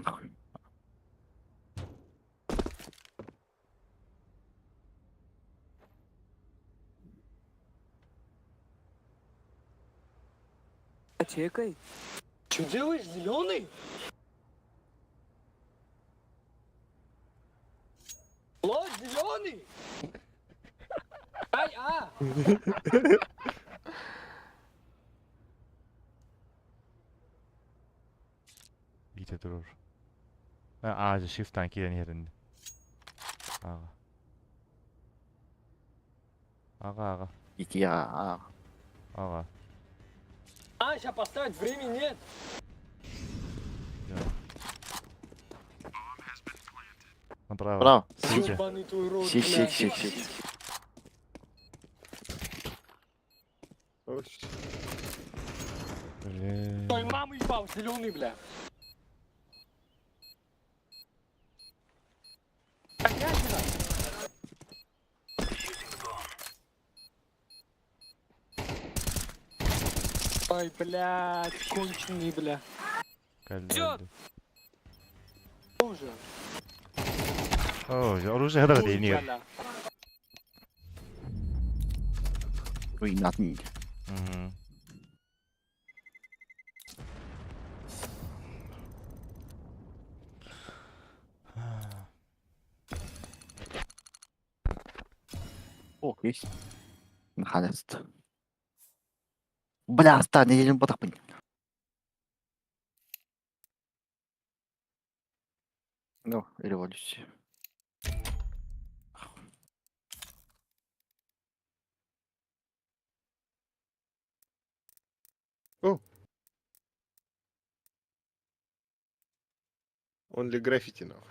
А чекай. Что делаешь, зеленый? Лодь, зеленый! Ай, а! Ите турur. А, а, shift-тан киирэн иһэрин. Ага. Ага, ага, Ити, а, а. ага. А, сейчас поставить, времени нет. Да. Направо. Браво. Сити. Ёбаный твой рот, Си, си, бля. си, си. Блин. Твою маму ебал, зеленый, бля. Конятина. Ой, блядь, конченый, бля. Калли. Уже. О, оружие хадара Ой, дейнер. бля. Ой, натын. Мгм. О, есть. Наконец-то. Бля, отстань, неделю батақпын. Ну, революция. Он для граффити, нахуй.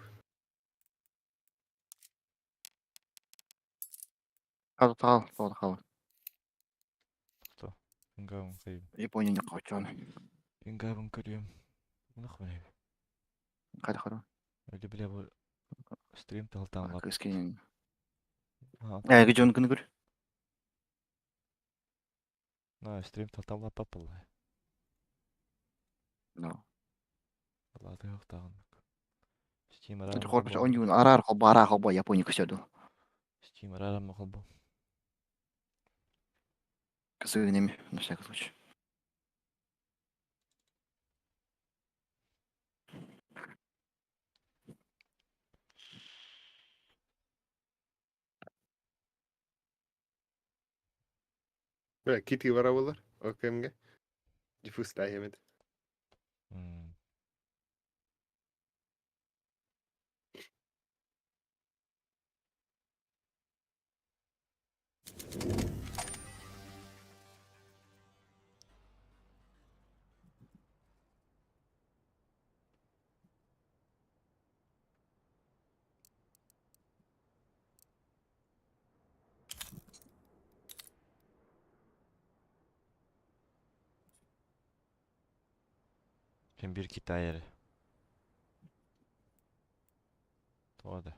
Хал, хал, хал, хал. Пингабын кыйым. Япония не қочон. Пингабын көрүм. Нах бля. Қайда қара? Öyle бля бу стрим талтан лап. Кіскен. А, Ә, гүжін күні көр. на стрим талтан лап папыл. No. Лады yok тагын. Steam арар. Хорпус он юн арар хоба арар хоба Япония көсөдү. Чимарарам холбо. Кызыгынеми, на всякий случай. Бля, Кити бара болар. ОКМГ. Диффуз хемет. Син биир Китай эрэ. Тоҕо да.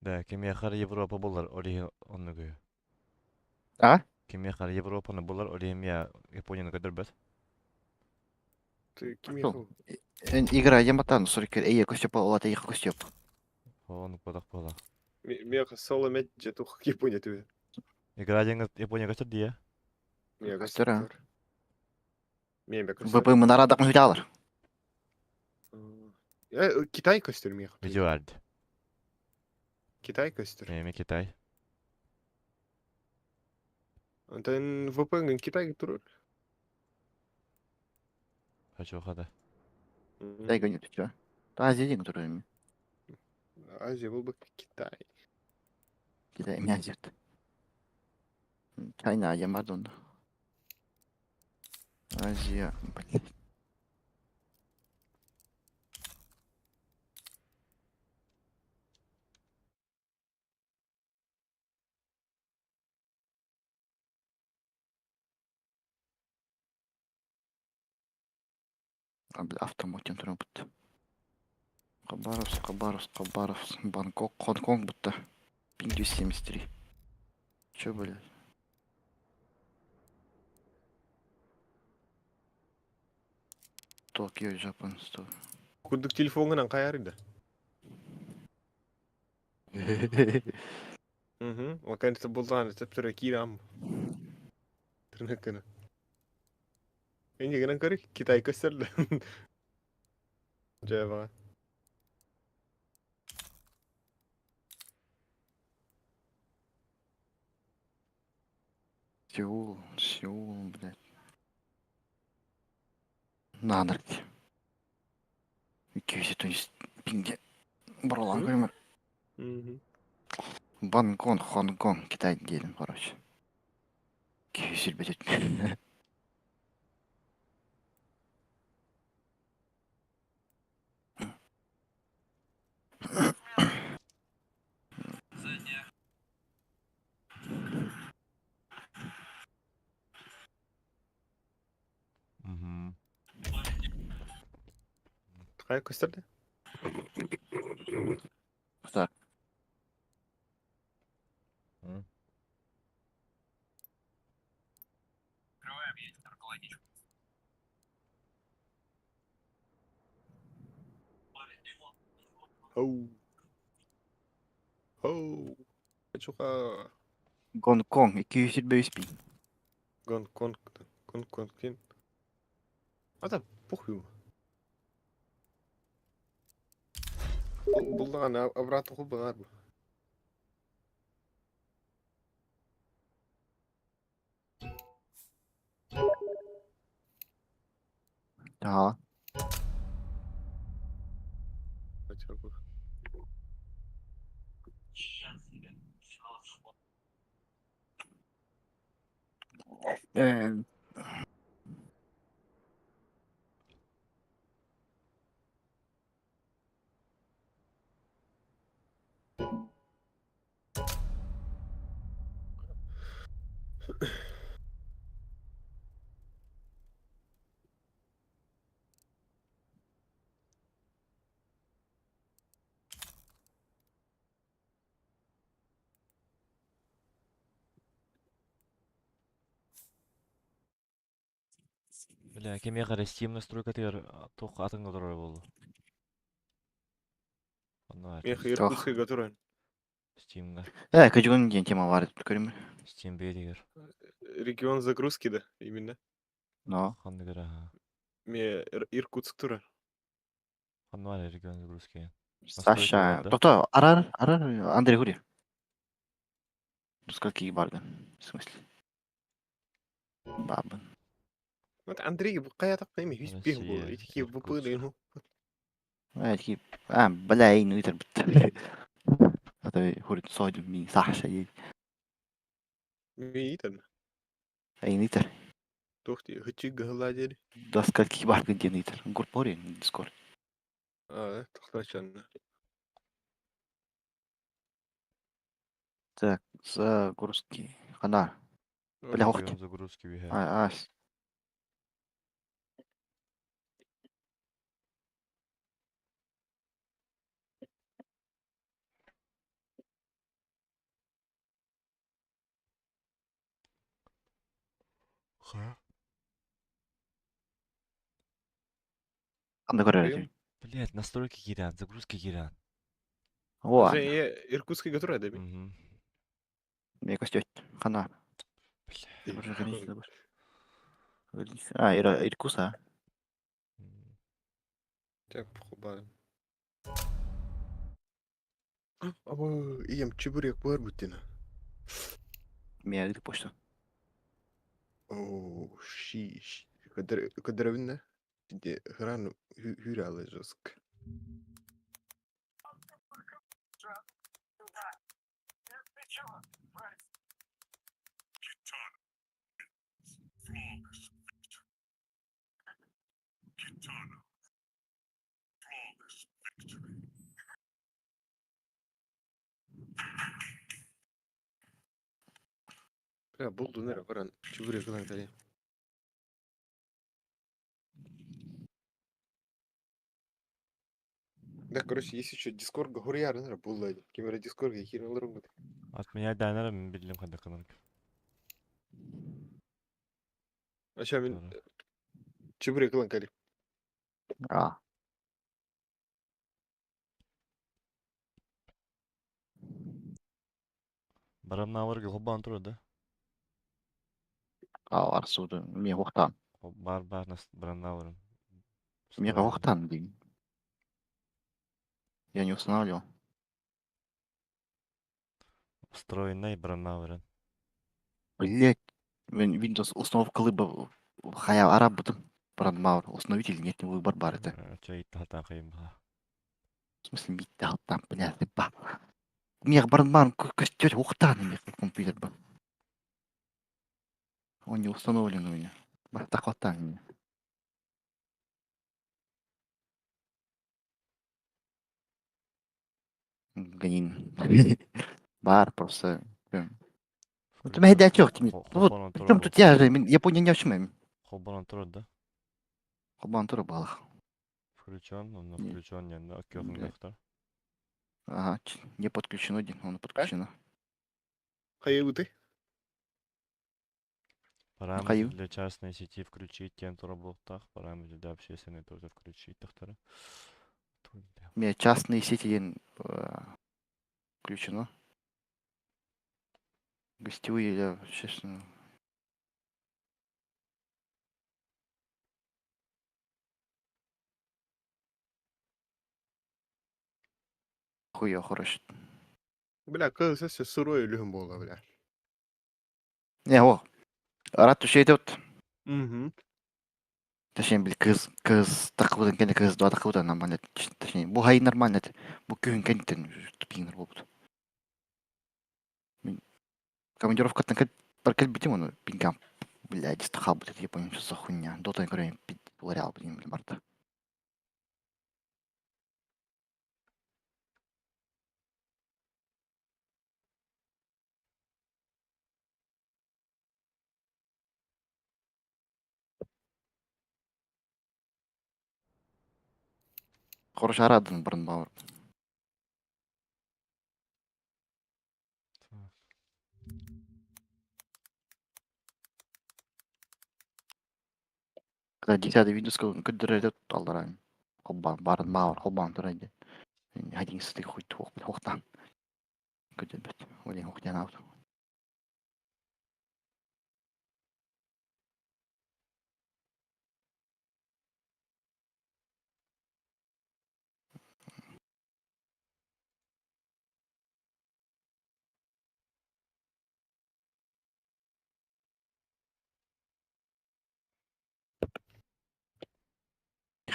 Да, кимиэхэ Европа булар, ол иһин оннугу. А? Кимиэхэ Европаны булар, ол иһин миэ Японияны көрдөрбөт. Ты Что? кимиэхэ? Игра Яматан, сори, эй, костюп, олата их костюп. Оннук бодох буола. Миэхэ соло мет же тух Япония түбэ. Игра диэн Япония көстөр дии. Миэхэ Көстөр, а? көстөр. Миэхэ көстөр. ВП мынарадак мүдалар. Китай көстөр миэхэ. Видеоард. Китай көстөр. Эми Китай. Онтон VPN Китай турur. Хочу да. Дай гоню, ты чё? Азия один, который ми. Азия был бы Китай. Китай, ми Азия. Чайна, Ямадон. Азия, блядь. А, бля, автомат будто. Хабаровск, Хабаровск, Хабаровск, Бангкок, Хонконг будто. Пинг 273. Чё, блядь? Токио, Japan, 100. Курдук телефоңунан каярыды. Угу. Вакансия булган төптөрө кирам. Тырнакына. Энди гынан көрүк Китай көстөрдү. Жаба. Сеул, Сеул, блядь. На, нарти. 270 пинге. Бролан көрмөр. Угу. Бангконг, Хонконг, Китай диэн, короче. 270. Угу. Кая көстөрдү? Так. Оу. Оу. Чука. Гонконг, 275 пинг. Гонконг. Гонконг. Ата похуй. Булдаган обратно хул багар бу. Да. Ачар бу. Бля, кимиэхэ эрэ Steam настройкатыгар туох атыҥҥа олорор буолла. Онно Меха Туох. Иркутскайга туран. Steam'га. Э, көдьүгүн диэн тема баар көрүм. Steam бэйэтигэр. Регион загрузки да, именно. Но. Ханнык эрэ аха. Ме Иркутск турар. Ханна баар регион загрузки? Саша, тото, арар, арар, Андрей Гури. Скольки барды? В смысле? Бабын. Вот Андрей хайатак эми хүс бих бу. Россия, Ити бу Иркутск. пылын. А, такие, а, бля, ну это А то говорит, сойду, ми, Саша, и Миитен. Эйнитер. Тухти хычы гыладери. До скольки барды денитер? Гурпори, Дискорд. А, тохтачан. Так, загрузки. Хана. Бля, ох Регион загрузки виһэ. А, а, Ха? Ханна көрөр. Блять, настройки киирэн, загрузки киирэн. О, Иркутскайга турар деби. Мгм. мне костёт. Хана. Бля. А, Ира, Иркуса. М. Так, похубаем. Аба, ием чебурек бар буттина. Меня это почта. О, шиш. Кадровина. Хран хюралы жестко. Бля, булду нера баран чебурек гынан кали. Да, короче, есть еще Дискорд Гурьяр, наверное, булла. Кемера Дискорд, я хер алырым. Отменять даннары мин биллим ханнык гынар. А ща мин чебурек гынан кали. А. Барамнааварга хоббаан турар да? А, арсуду. Мне хохтан. Бар бар нас барамнааварым. Мне хохтан, блин. Я не устанавливал. Встроенный барамнааварын. Блять. Windows установка лыбы хая араб бутым. Брандмауэр. Установитель нет, не выбор бар это. Чай тахтан кыйым ха. В смысле, мит там, блядь, ба. Мех брандмауэр костер ухтан мех компьютер ба. Он не установлен у меня. Так вот там меня. Ганин. Бар просто. Ну ты меня дячок, Вот, причем тут я же, я понял не о чем. Холбанан турар да? Холбан турар балах. Включен, он Не. включен, не, ну, кёхын Да. доктор. Ага, не подключено, Дин, он подключено. Хайы ты? Параметры Хаю. для частной сети включить, тем тураблоктах, параметры для общественной тоже включить, доктора. Тут, бля. У меня частные сети дин, включено. Гостевые или общественные. Хуя, хорошо. Бля, кажется, все сырое лүһүн буолла, бля. Не, о. Рад идет. Угу. Точнее, бил кыз, кыз такыбытын кэннэ кыз два такыбыта нормально. Точнее, бу хай нормально. Бу күһүн кэнниттэн тупиңнар буолбут. Мин командировкаттан кэл бар кэлбитим ону пингам. Блядь, хаалбыт я понял, что за хуйня. Дота көрөйүн пит ларял блин барда. Хорош араадын барын баҕар. Так. Когда десятый видео көрдөрөр алларaan холбоон баарын баҕар холбоон турар диэн. Одиннадцатый хуй туох туохтаан көрдөрбөт. Ол иһин хуйдаан аабыт.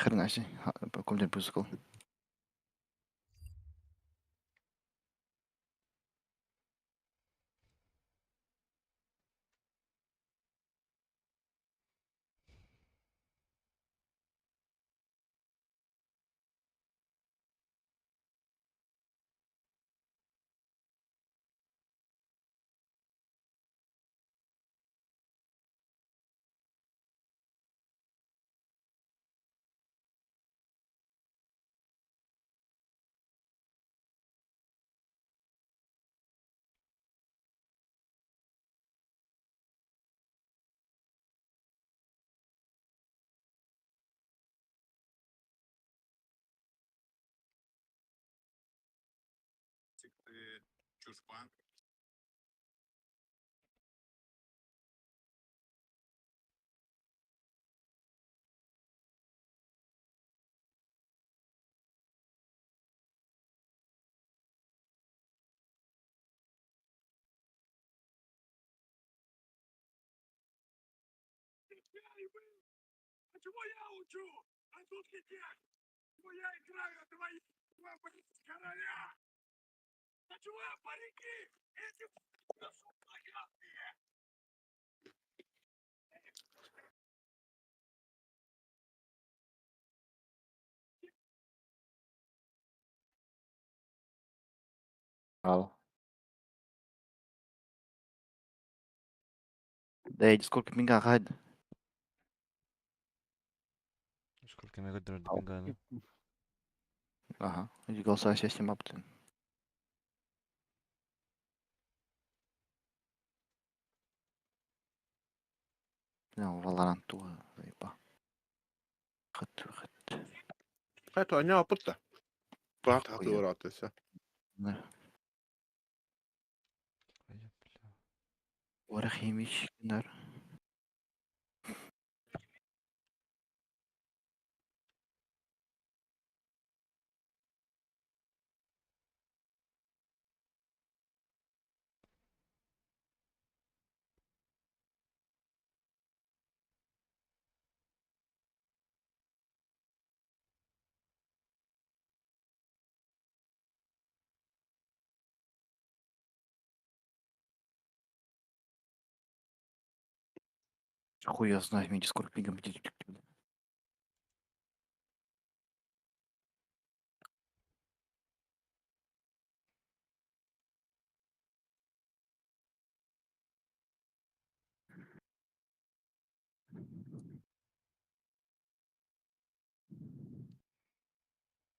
Хрена себе, компьютер пускал. Ал. Да, сколько пинга хад. Сколько мега пинга, Ага, голосовая система, блин. Valorant туга заеба. Хат хат. Хайа оонньообут да. Баат хатыыр өссө. Да. Варахимич нар. Хуй я знаю, мне скоро пингом.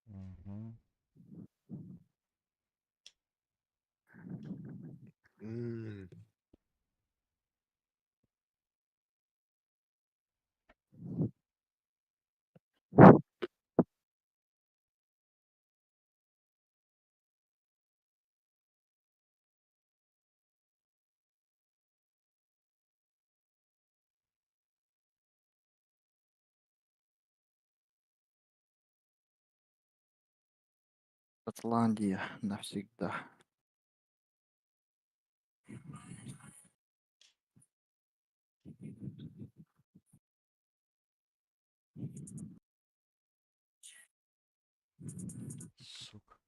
Угу. Мм. Шотландия навсегда. Сука.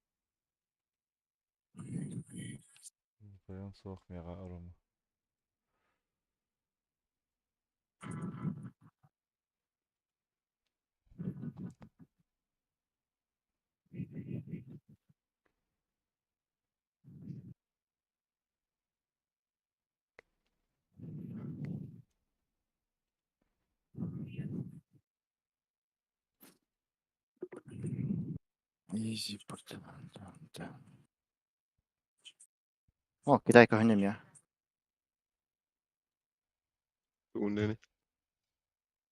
Прям суох мега арома. Easy О, Китай көһүннүм я. Ууннani.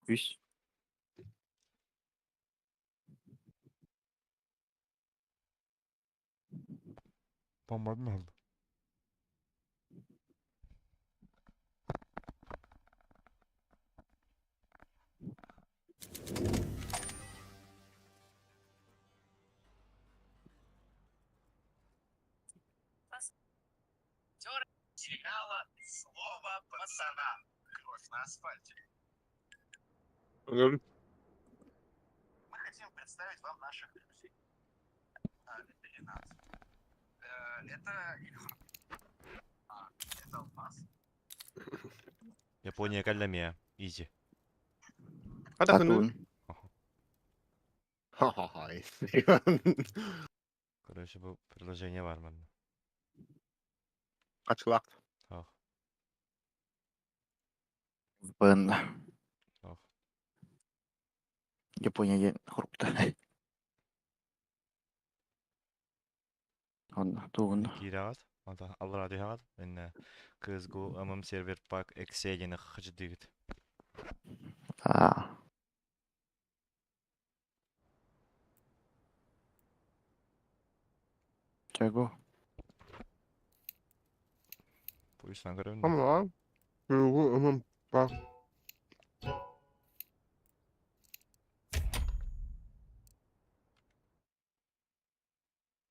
Үс. Bombardın oldu. Оҥорон. Япония кэллэмиэ. Easy. Хатахыны. Татуун. Ха-ха-ха. Короче, бу приложение бар манна. Ачылак. Ох, VPN. ох. Япония диэн хорупта. Онно тугун. Киирэҕит. Онтон аллараа түһэҕит. Иннэ CSGO MM сервер пак XE диэни хачдыыгыт. Аа. Чего? Пусть көрөбүн. Tamam. Бу бак.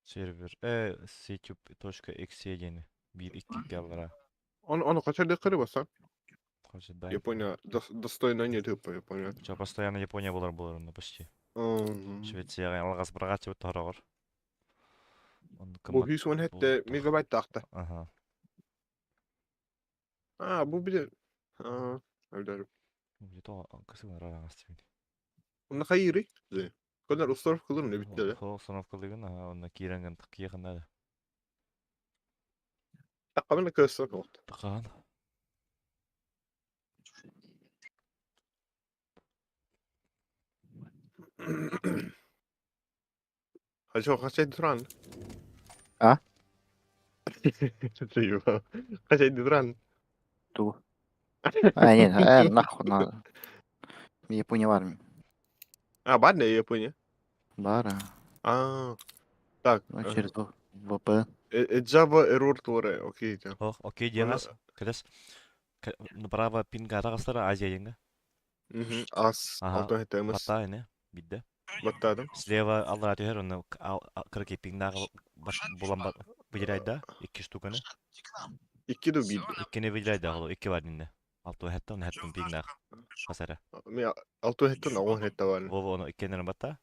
Сервер ctube.exe диэни. Биир икки аллараа. Оны качар кыры баса. Хачдайм. Япония достойно не тупо Япония. Чо постоянно Япония болар болар онно почти. Швецияга алгас быргач бут хорогор. Он Бу 117 мегабайт тахта. Ага. А, бу бile. А, öyle. Где-то кысыгын рагас тибин. Онна хайыры. Көнөр установка кылыр не битте. Хо установкалыгын, ага, онно кииренген киеханада. Таккамын көсө болду. Такаан. Хачо хачай туран. А? Хачай туран. Ту. А, нет, нахуй надо. Япония в армии. А, бадна Япония. Бара. А. Так. Ну, через VPN. Java error туре. Окей. Ох, окей, диэнас. Кэдэс. Направо пинга тагастара Азия деньга. Мгм. Ас. Ага. Алтон хетемес. Бата эне. Бидде. Баттадым. Слева аллара түһэр, онно кыракый пингнагы булан выделяйда икки штуканы. Икки ду бил. Иккини выделяйда ол икки бар инне. Алты хэтта, он хэттэн пингнаг. Хасара. Ми алтон хеттен агон хетта бар. Вова ону иккенерин бата.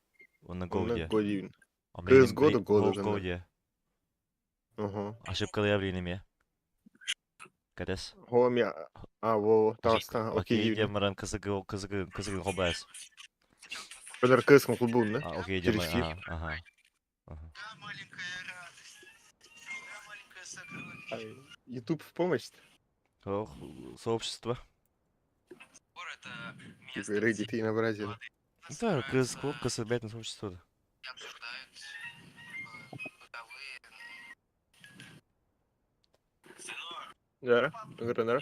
Онно go Онна дие. годивин. CSGO да go Go да go дие. Ага. Ошибка явление ме. Кэдэс. Хо ми а во таста окей Окей, дивин. диэн баран кызыгы кызыгы кызыгы хобас. Бэлэр кысын кулбун, да? А, окей, диэн Через баран. Ага. Ага. YouTube в помощь. Ох, сообщество. Типа Reddit и на Бразилии. Да, кыз кыз бэтен сообщество. Да, да.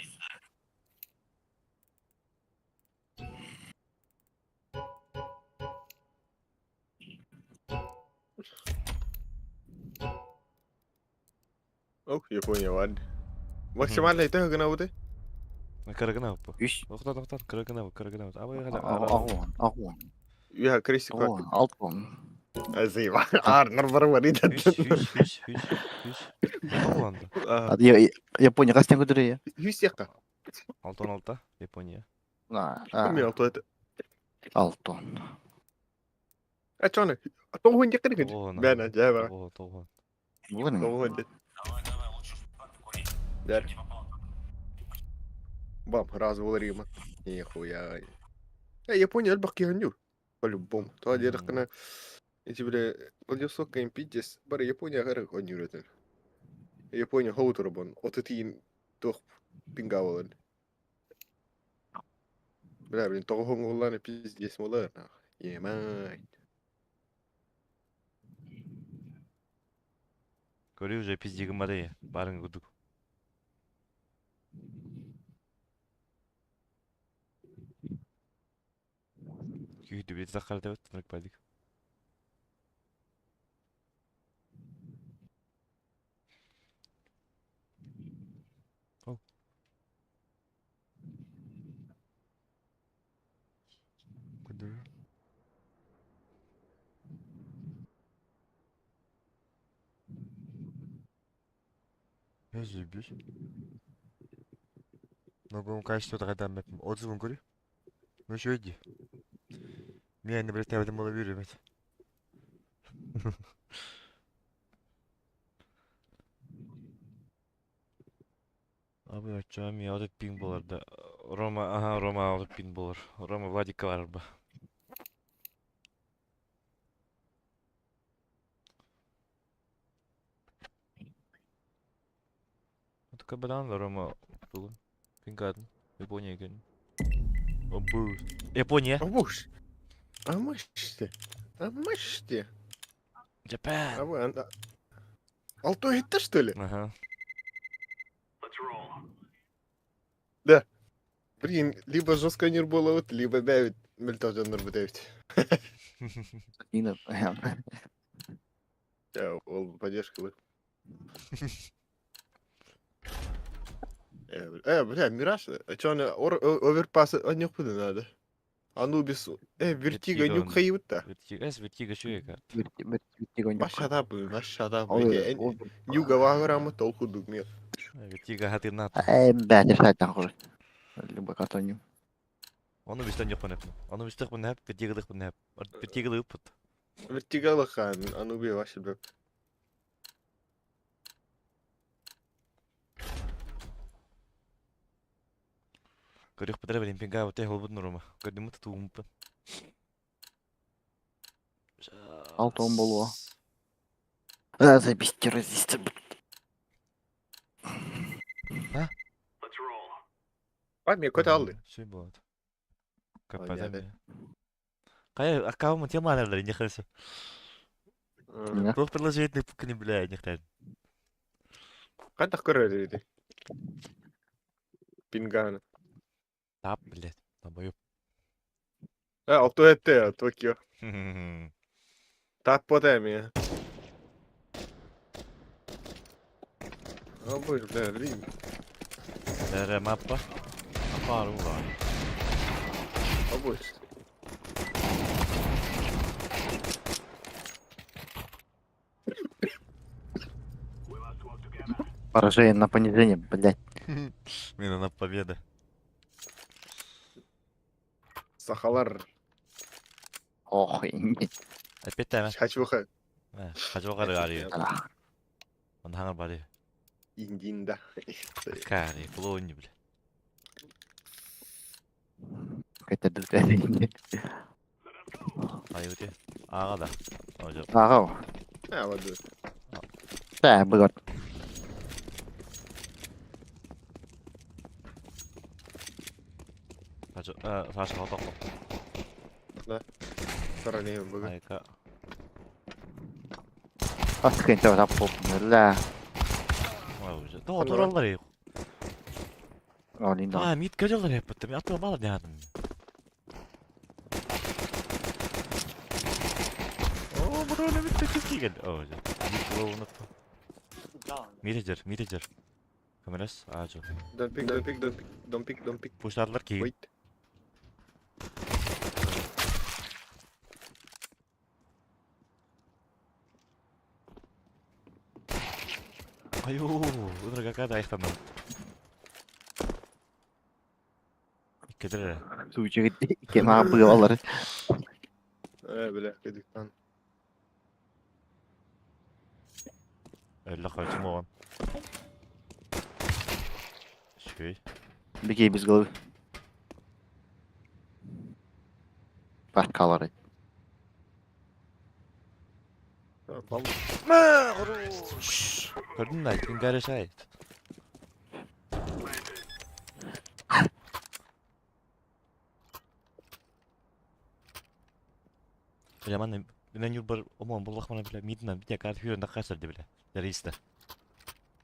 Ох, Япония вад. Максимально это гына буты? Кыргына бу. Үс. Тоқтат, тоқтат, кыргына бу, кыргына бу. Абай гана. Агуан, агуан. Я крестик Агуан, алтуан. Азыва. Ар, нар бар Үш, үш, үш, үш, үш. Боланды. Япония кастен көтөрө. Үс яка. Алтон алта, Япония. На, Ми алты это. Алтон. А чоны? Тоғын якын гыч. Тоғын. Бәна, жай Тоғын, тоғын. Булар. Тоғын дед. Дәр. Бам, раз булар има. Нихуя. Япония элбэх киһи По-любому. То дедах эти бля Владивосток импидес бар Япония гары онюрэтен. Япония хоутурбон. Отытиин туох пингавалан. Бля, блин, тоҕоһоҥ уллааны пиздец молар. Емать. Көрүү уже пизди гыммата баарыҥ курдук. Күүһү захаратыбыт нырыкпадык. Ол. Куда? Я заебись. Многому качеству тогда отзывом говорю. Ну еще иди. Меня не блядь, я в этом мало верю, блядь. Абы оччоҕо эмиэ отут пин буолар да Рома аһа Рома отут пин буолар. Рома Владикка барар ба. Кабадан Рома тугун? Пингадын. Япония екен. Обу. Япония. А муж. А мышцы. А мышцы. Japan. А вы, а... Алто это что ли? Ага. Да. Блин, либо жестко не было, либо 9, мельтожен 9. Нина, Ол поддержка вы. Бля, Мираж, а чё он оверпас не надо? Анубис, Вертиго нюк хайыта. Вертиго, эс Вертиго шуйка. Вертиго нюк. Машадабы, машадабы. Нюга ваграма толку дугмет. Вертиго хатырнат. Бля, решать нахуй. Любой картоню. Ону бистен yok bana. Ону бистек bana hep Vertigo'lık bana hep. Vertigo'lu uput. Vertigo хан, Ануби вообще бля. Көрөх бітірі білем пинга өте холбудun Рома. Көрдүм тутуумпun. Алты он болуа. Заебись, террористы. А? А, мне какой-то алды. Şey болады. Ой, Капада. Кая аккаунт тема алар не хорошо. Туох предложение пукни бля не хтен. Қайда көрер еді? Пингана. Тап, блядь. Долбоёб. А, алто это Токио. Тап потеми. А боже, бля, блин. Дәрі маппа. Апару бар. А боже. Поражение на понижение, блядь. Мина на победа. Сахалар. Ох, и Опять тайма. Хачуха. Хачуха гари. Он хангар бари. Индинда. Кари, клоуни, бля. Это дутери. Ай, өте. Ага да. Ожо. Ага. А, ладно. Да, было. Саша, Саша хотоқло. Да. Саралеем бүгін. Айка. Аскын тап бля. Ой, то тураллар. Олин А, мит көжөлөр хеппет. Мен атып мала дядым. О, бро, не бит киген. О, мит лоунуп. Мирежер, мирежер. Камерас, ажо. Don't pick, don't pick, don't pick, don't pick, don't pick. Пуштарлар кийин. Wait. Айо, унра какая айхтанам. Иккедер. Сучы кема быалар. Бля, кедиктан. Әллә кайчы моган. Шүй. Беги без головы. Паркалары. Көрдүң да, ким гарешайт. Жаман Мен Ньурбар омон буллахмана бile мидна бите карт хүрен да де бile. Террористар.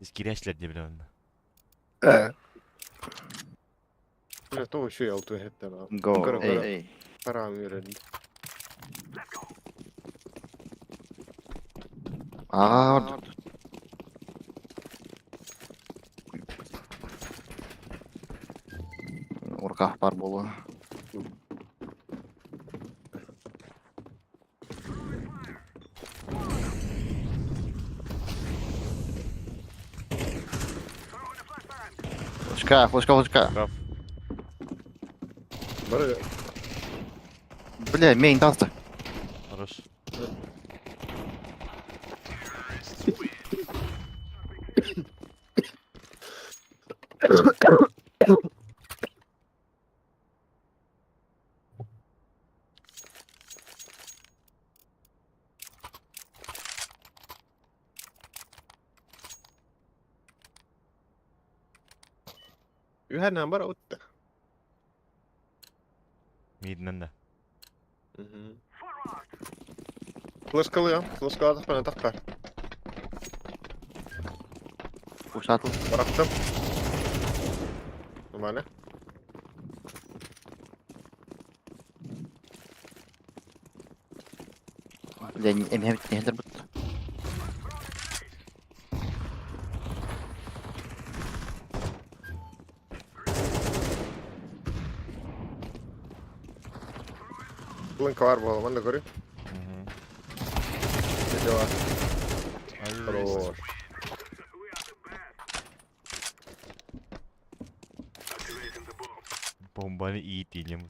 Искирячлер де бile онна. Бля, то еще я алту хеттен. Go Көрө, A. көрө. Тарам үйренди. Аа. Урках бар болу. Флешка, флешка, флешка. Шкаф. Бары Бля, мейн таста. Хорош. Yhä бар utта. Миднен да. Флешкалы, флешкалы тақпан, тақпа. Ушатыл. Барақтым. Нормально. Бля, эмхем нехтер бут. Блинка бар болы, манда көрі. Дела. Хорош. Бомбаны иитинем.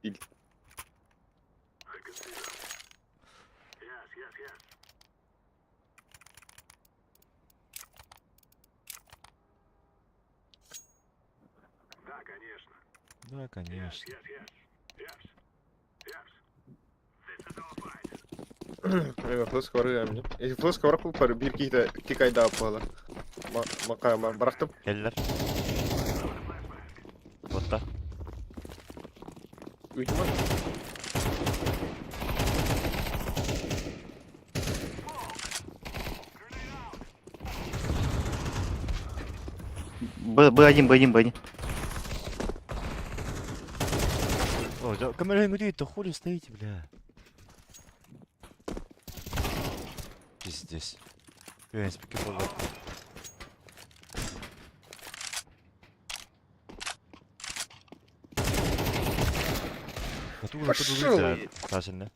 Ил. Да, конечно. Эме флешка бар мне. Эти флешка бар бар бир кихте кикайда болы. Макай барақтым. Келлер. Ботта. Уйтма. Б, Б1, Б1, Б1. О, да, камера не хули стоите, бля. Пиздец. Я спеки был. Пошёл. Сашин,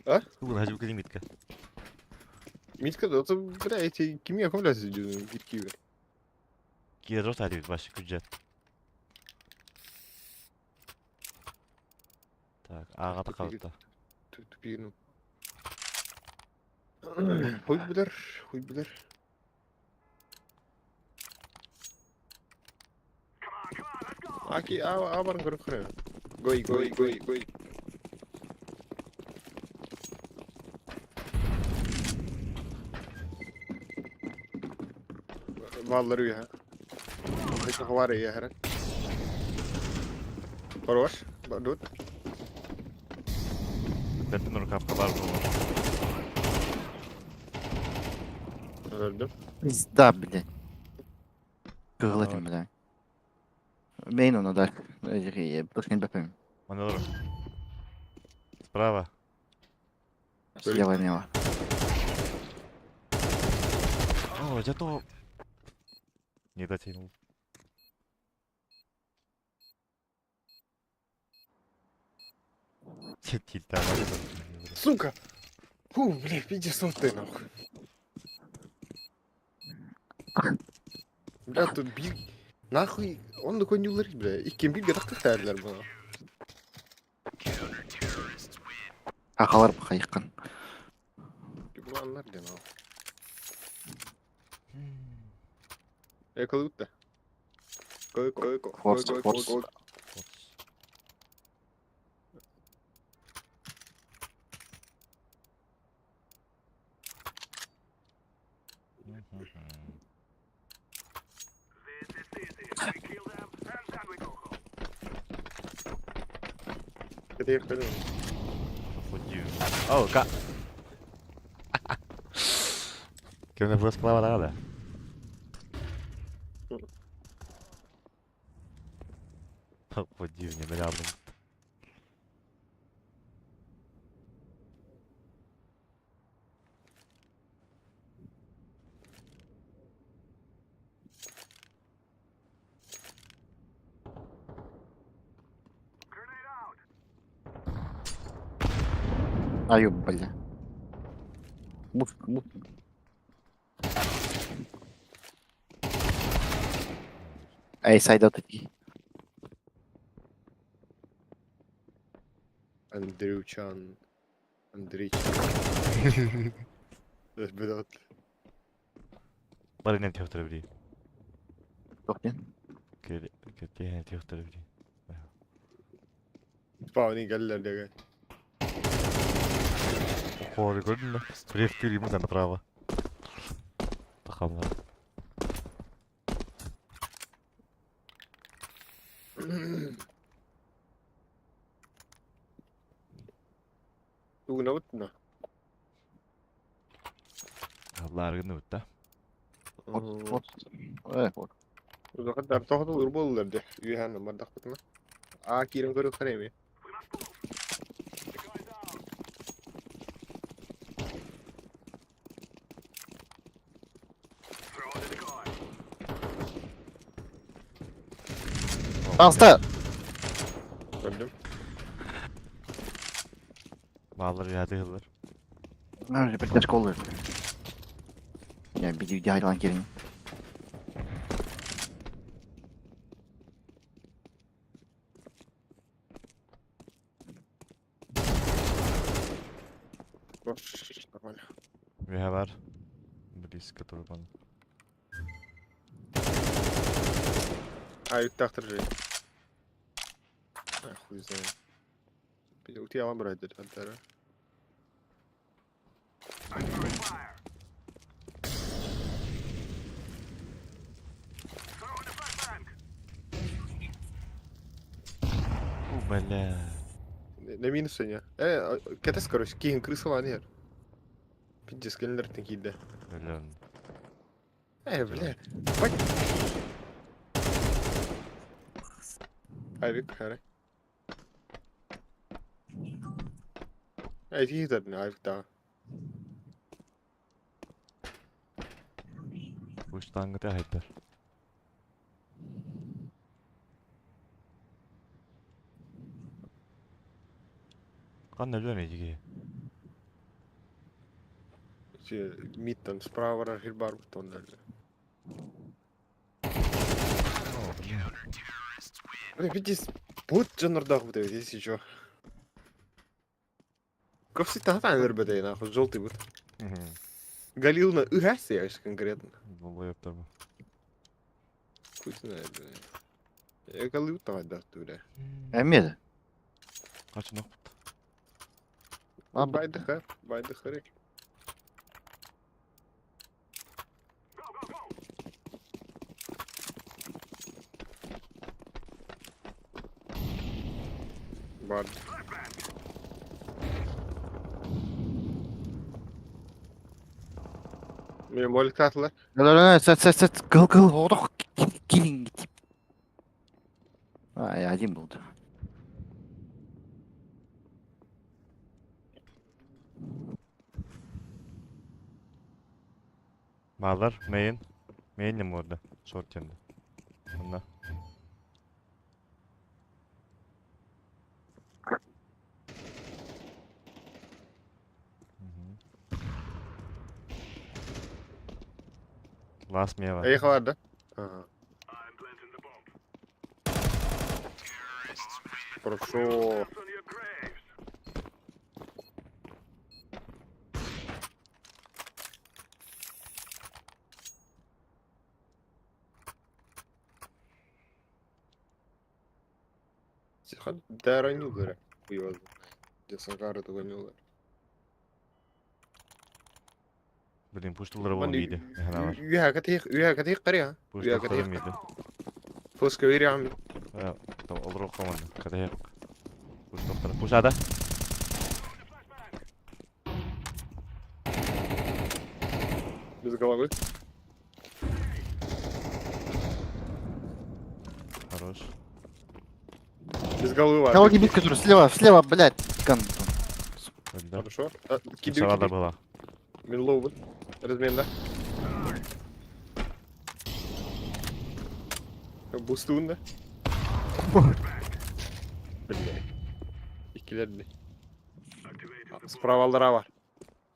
А? Тугун хажы кэлин митка. Митка, да, это, бля, эти кими аккумуляции бир киви. Кире рота бит баш күджет. Так, ага такалта. Тупину. Хуй билер, хуй билер. Аки, а, а барын көріп көрем. Гой, гой, гой, гой. Баллар уя. Бит хавар я хара. Хорош, бадут. Бәтін рукавка бар бұл. Öldüm. Пизда, блядь. Кыгылатым, бля. Мейн оны да. Точно не бэпэм. Манылыр. Справа. Слева мела. О, зато... Не дотянул. Тильта, Сука! Фу, бля, пиздец, ты нахуй. Бля, тут бир... Нахуй, он такой не уларит, бля. Иккен бирге тақтыр бұна. Ахалар бақайыққан. Бұланнар де нахуй. Эколутта. Кой, кой, кой, Форс, кой, кой, форс. кой. Это я хочу. Oh, ка. Кемне флешкалаабатаҕа да? Подивне, бля, алдым. Аю, бля. Бук, бук. Эй, сайда таки. Андрючан. Андрейчан. Блядь. Бары нем төхтөрө били. Туох диэн? Кэтиһэн төхтөрө били. Спавни кэллэр диэгэ. Хоору көрдүн да? Префтир ему направо. Тахамлар. Тугунабыт на. Аллааргын да. От, от. Э, от. Улахан тоһотулур буоллар дии. Үөһээн бардахпытына. Аа киирэн көрүөххэ эмиэ. Таҕыста! Көрдүм. Баалар үөһэ Поддержка олор. Я биди дьайылан кэлин. Нормально. Үөһэ бар. Близко турбан. А, үттахтыр же. А, хуй знает. Утуйаҕа бырайдыр антара. У, бля. На минус не. Э, кэтэс, короче, киһин крысалаан иһэр. Пиздец, кэллэртэн киирдэ. Бля. Э, бля. Бать. Айвик, хара. Э, киһи Айвик да. Уштаңгыта хайдар. Ханна өлүөн эдиги? Миттан справа барар хир бар бутон. О, бля. Бля, пиздец, бут дьоннордоох бут эбит, если чё. Көпсү таһатан өлөрбөтөй нахуй, желтый бут. Галилна ыһас я конкретно. Долбоёбтар бу. Хуй знает, бля. Я Галил да, бля. Эмиэ. Качан окпут. А, Байдыхар, байдыхар. Бар. Мен моликтаатылар. Ла сет сет сет кыл кыл одох килинг тип. А, я один был. Баалар, мейн. Мейн не морда. Шорт енді. Онна. Last me var. Эйха бар да? Ага. Хорошо. Дара нюлара. Хуёзно. Десангара туга нюлар. Блин, пуштулар болон миди. Эхана бар. Үйә катых, үйә катых каря. Үйә Пуштулар катых. миди. Флешка берем. Там олор команда. Катых. Пуштулар. Пушада. головы. Хорош. Без головы Кого ладно. кибитка который слева, слева, блядь, ган. Да. Хорошо. А, Кидаю, Савада кидаю. была. Мидлоу. Размен, да? Бустун, да? Бля. Иккилэр Справа алдара бар.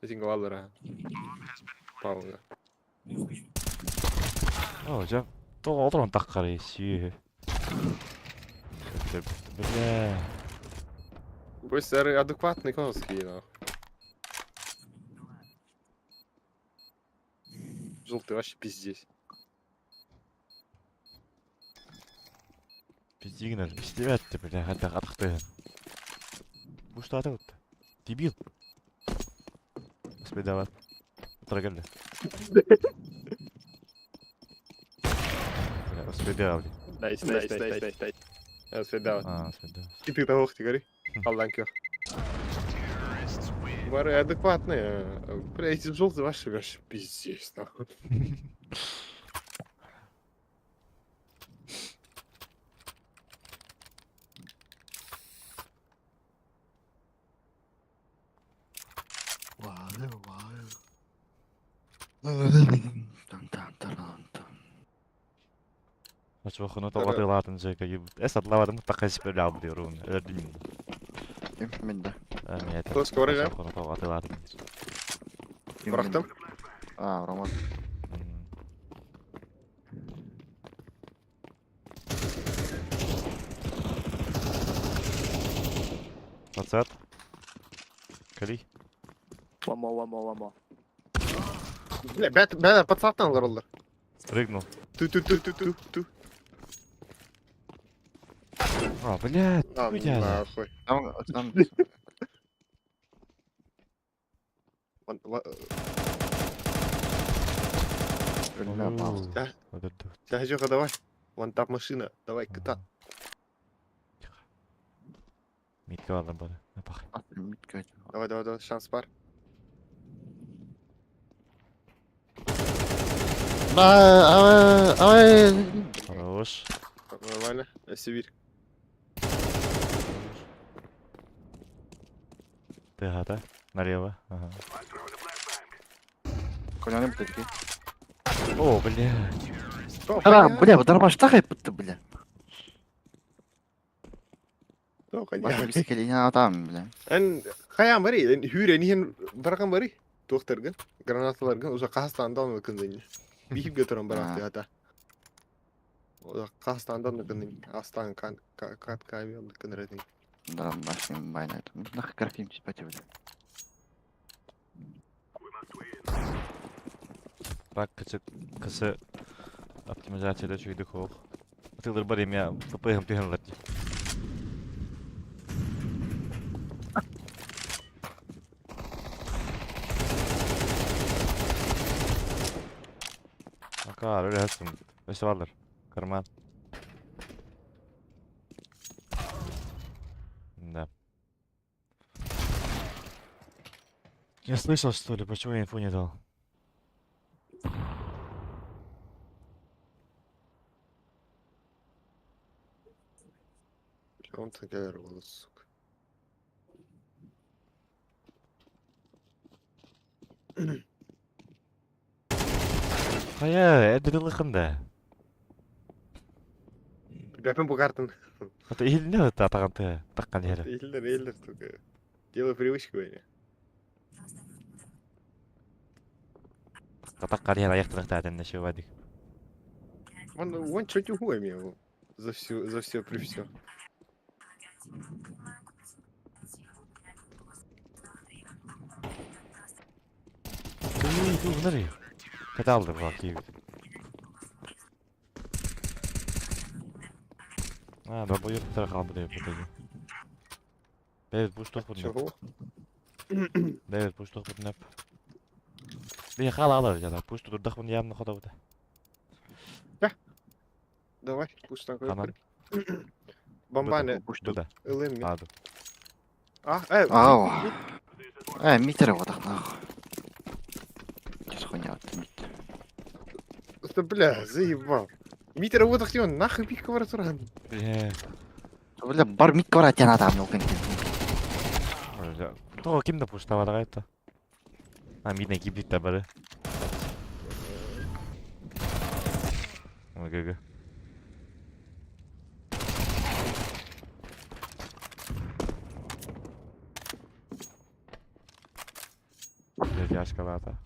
Этинге алдара. Пауга. О, дьэ, тоҕо олорон таххарый сүөһү. Бля. Пусть адекватный конский, нахуй. Желтый вообще пиздец. Пиздигнер, пиздевет ты, бля, хотя атахтыгын. Бу что это вот? Дебил. Спидават. Трагелли. Бля, спидавал. Найс, найс, найс, найс, найс. Спидават. А, спидавал. И ты того говори. Аллан кёх. Бары адекватные. Бля, эти желтые ваши вообще пиздец, нахуй. Очуохуну тоҕо тыылаатын жека эс атлавадым такайс бөләб диорун. Өрдүн. Ким мен да. Мен Кто скоро, да? Очуохуну тоҕо тыылаатын. Ким Бырахтым. мен? А, Роман. Назад. Кали. One more, one more, one more. Бля, бля, бля, пацан роллер. Прыгнул. Ту ту ту ту ту ту. А, блядь, А, хуйня. нахуй. Там, там, Вон, ва- бля, пауза. Да. Да, Жека, давай. Вон там машина. Давай, кота. Тихо. Митка ладно было. Напах. А, митка. Давай, давай, давай, шанс пар. Да, а, а, Хорош. Нормально. Сибирь. Ты гата. Налево. Ага. Коляны такие. О, блядь. Ара, бля, дармаш тахай пытты, бля. Баш бис там, бля. Эн хайа мари, эн хүрэ ниһен баракан бари. Туохтаргын, гранаталаргын уже Казахстандан кындын. Бихип гөтөрөн барак хата. Казахстандан кындын. Астан кан кат кайми кындыратын. Да, баш не байна. Нах графим типа бля. Бак кысы кысы оптимизацияда чүйдүк хоох. Тылыр бар эме ФПМ түһэнлер. Ака, öyle hästim. Өсө барлар. Карман. Да. Я слышал, что ли? Почему я инфу не дал? Он такая голос, сука. Хайа, эдирилыхында. Бәпен бугартын. Это илне татаган таккан яре. Элдер, элдер только. Дело привычку они. Таккан яре аяктырык та шо бадик. Он, он чуть угуем за все, за все при все. Кыы, Каталды бак кийбит. А, да боюп тара калбы деп бутеги. Бэбит буш тохпут. Чего? Бэбит буш тохпут неп. Би хала ала жана пуш турдах бун ямны хода бута. Давай, пусть так. Анан. Бомбаны, Буда. ылым. Аду. А, э, Ау. Э, митер вот так нахуй. Сейчас хуйня вот мит. Да бля, заебал. Митер вот он нахуй пик туран. Бля. Бля, бар мид квара тяна там, ну Тоҕо ким да пуштавадаҕай то. А миднен киирбиттэр бары. ГГ. Тяжковато.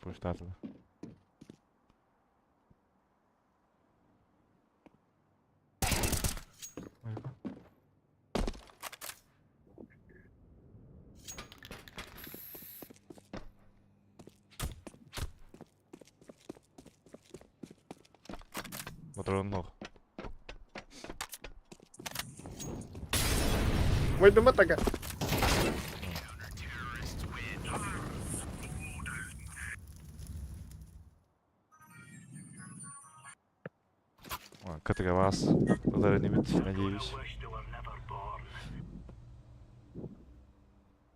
Пуштатыла. Патронов. Мой дома такая. КТГ вас ударит, надеюсь.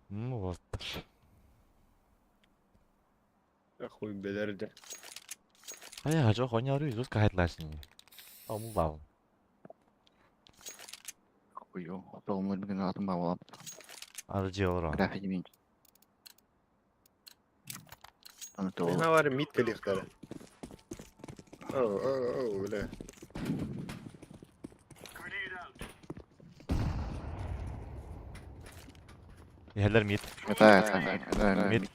Ну вот. Ахуй белерде. А я хочу хоня рю, зуска хайтласни. А му бал. Хуё, ол бүгін атын ба болап. Ары жеолро. График мен. Аны то. Ана бар мид келихтары. Оу, оу, оу, бля. Хеллер мид. Это, это, Мид.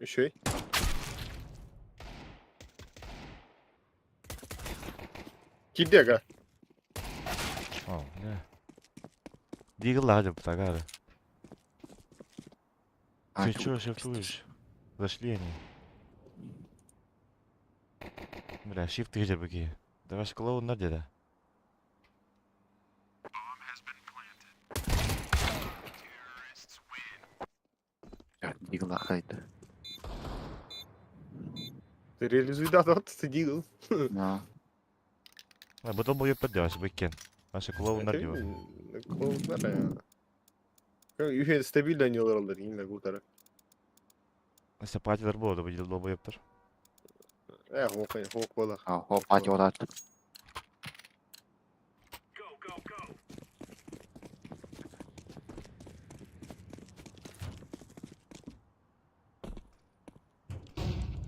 Еще. Кидега. О, бля. Дигл ладя птагары. Ты чё шифтуешь? Зашли они. Бля, shift где быки. Давай школу на деда. Дигл ахайды. Ты реализуй дату, ты дигл. Да. А потом будет поддержь, быкен. Наша клоун на дева. Клоун на Юхе стабильно не олар инна гутара. Если патилер было, будет долбоептер. Э, хокай, хок бола. А, хоп, пати олар.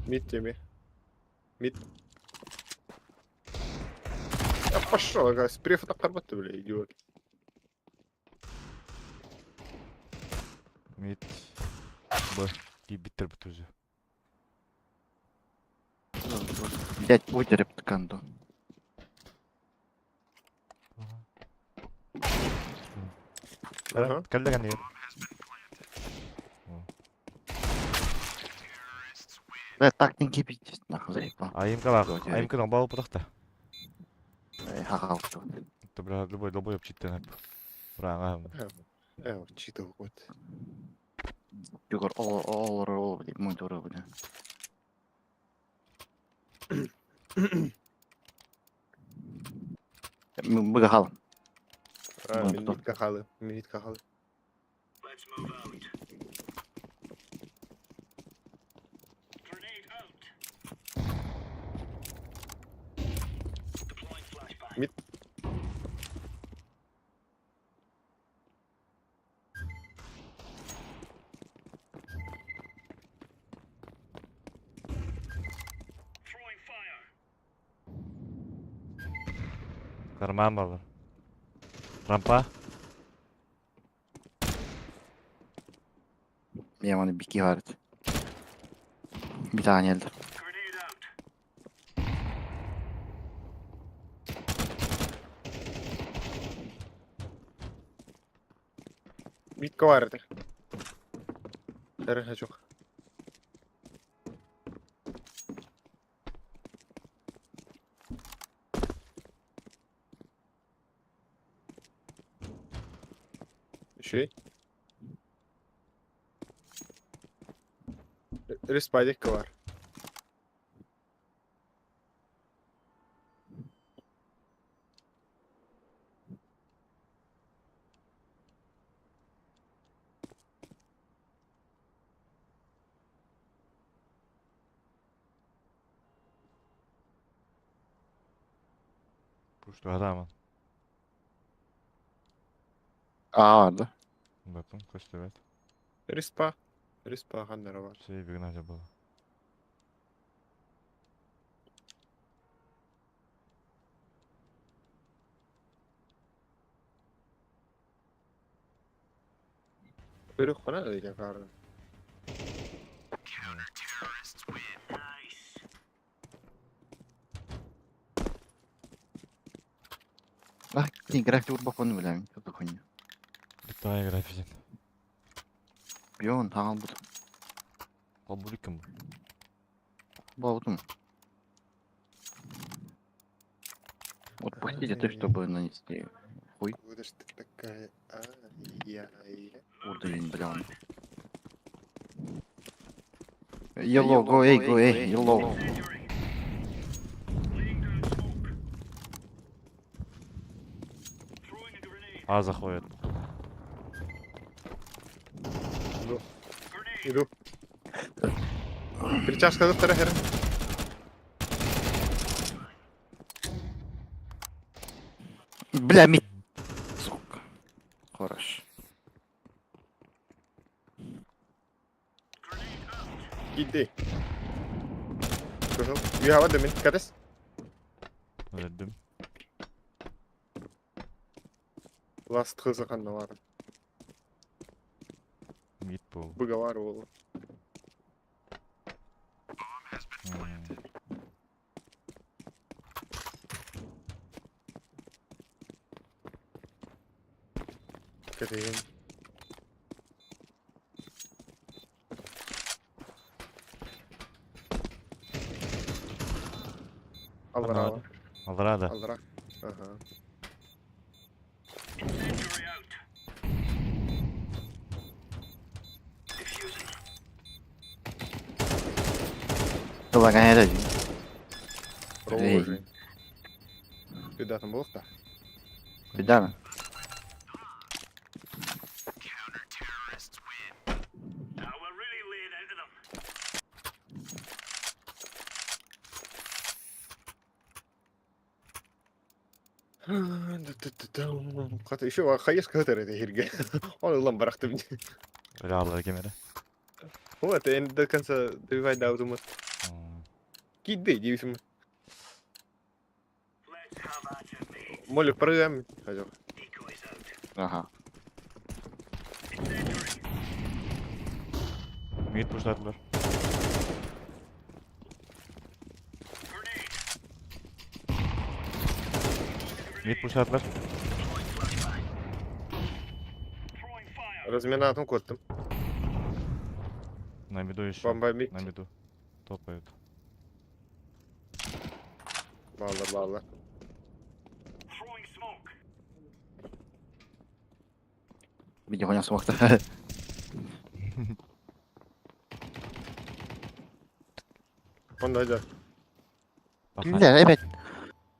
Мид теме. Мид. Я пошел, ага, с префа карбаты, бля, идиот. Мид. Б. Кибиттер бутузу. Блять, вытереп тканду. Ага. Калдаган нет. Бля, так не кипить, нахуй заебал. А им калах. А им канал бал путахта. Ха-ха. Это бля, любой долбоеб читтен. Бра, ага. Э, чито вот. Югор, ол, ол, ол, блядь, мой дура, бля. Быгахал. А, Ну, минут кахалы, минут кахалы. Мид. Карман бар. Рампа. Я оны бики vardı. Bir tane geldi. Мид коварды. Эрхачок. Еще. Респадик ковар. Пушту хатааман. А, да. Батым көстүбэт. Респа. Респа ханнара бар. Сейвигин хажа была. Өрүк хана да дия карын. Ах, не, график урбакон билем. Что хуйня. Битая графизин. Бьон, тагал бут. Холбуриком. Болтум. Вот пустите ты, чтобы нанести хуй. Откуда ж ты такая? Ай-яй. Урдалин, бля, он. Yellow, go A, go A, yellow. А заходит. Иду. Иду. Притяжка доктора хера. Бля, ми... Сука. Хорош. Иди. Кыһыл. Үйәва дымын. Кәтес. Өлдüm. Ласт кызы ханна бар. Мид был. Быга бар ол. Кәтеген. Аллара. Алрада. Аллара. Ага. Предлагай это. Рожи. Беда там был да? Беда. Еще хайес катер это хирге. Он улам барахты. Реаллар кемере. Вот, я до конца добивать до автомат. Кидай, дивисим. Молик прыгаем. Хотел. Ага. Мид пуштатылар. Мид пуштатылар. Разминатым коттым. На миду еще. Бомба мид. На миду. Топают. Балла, балла. Видео хуйня смогта. Он дойдет. Бля, опять.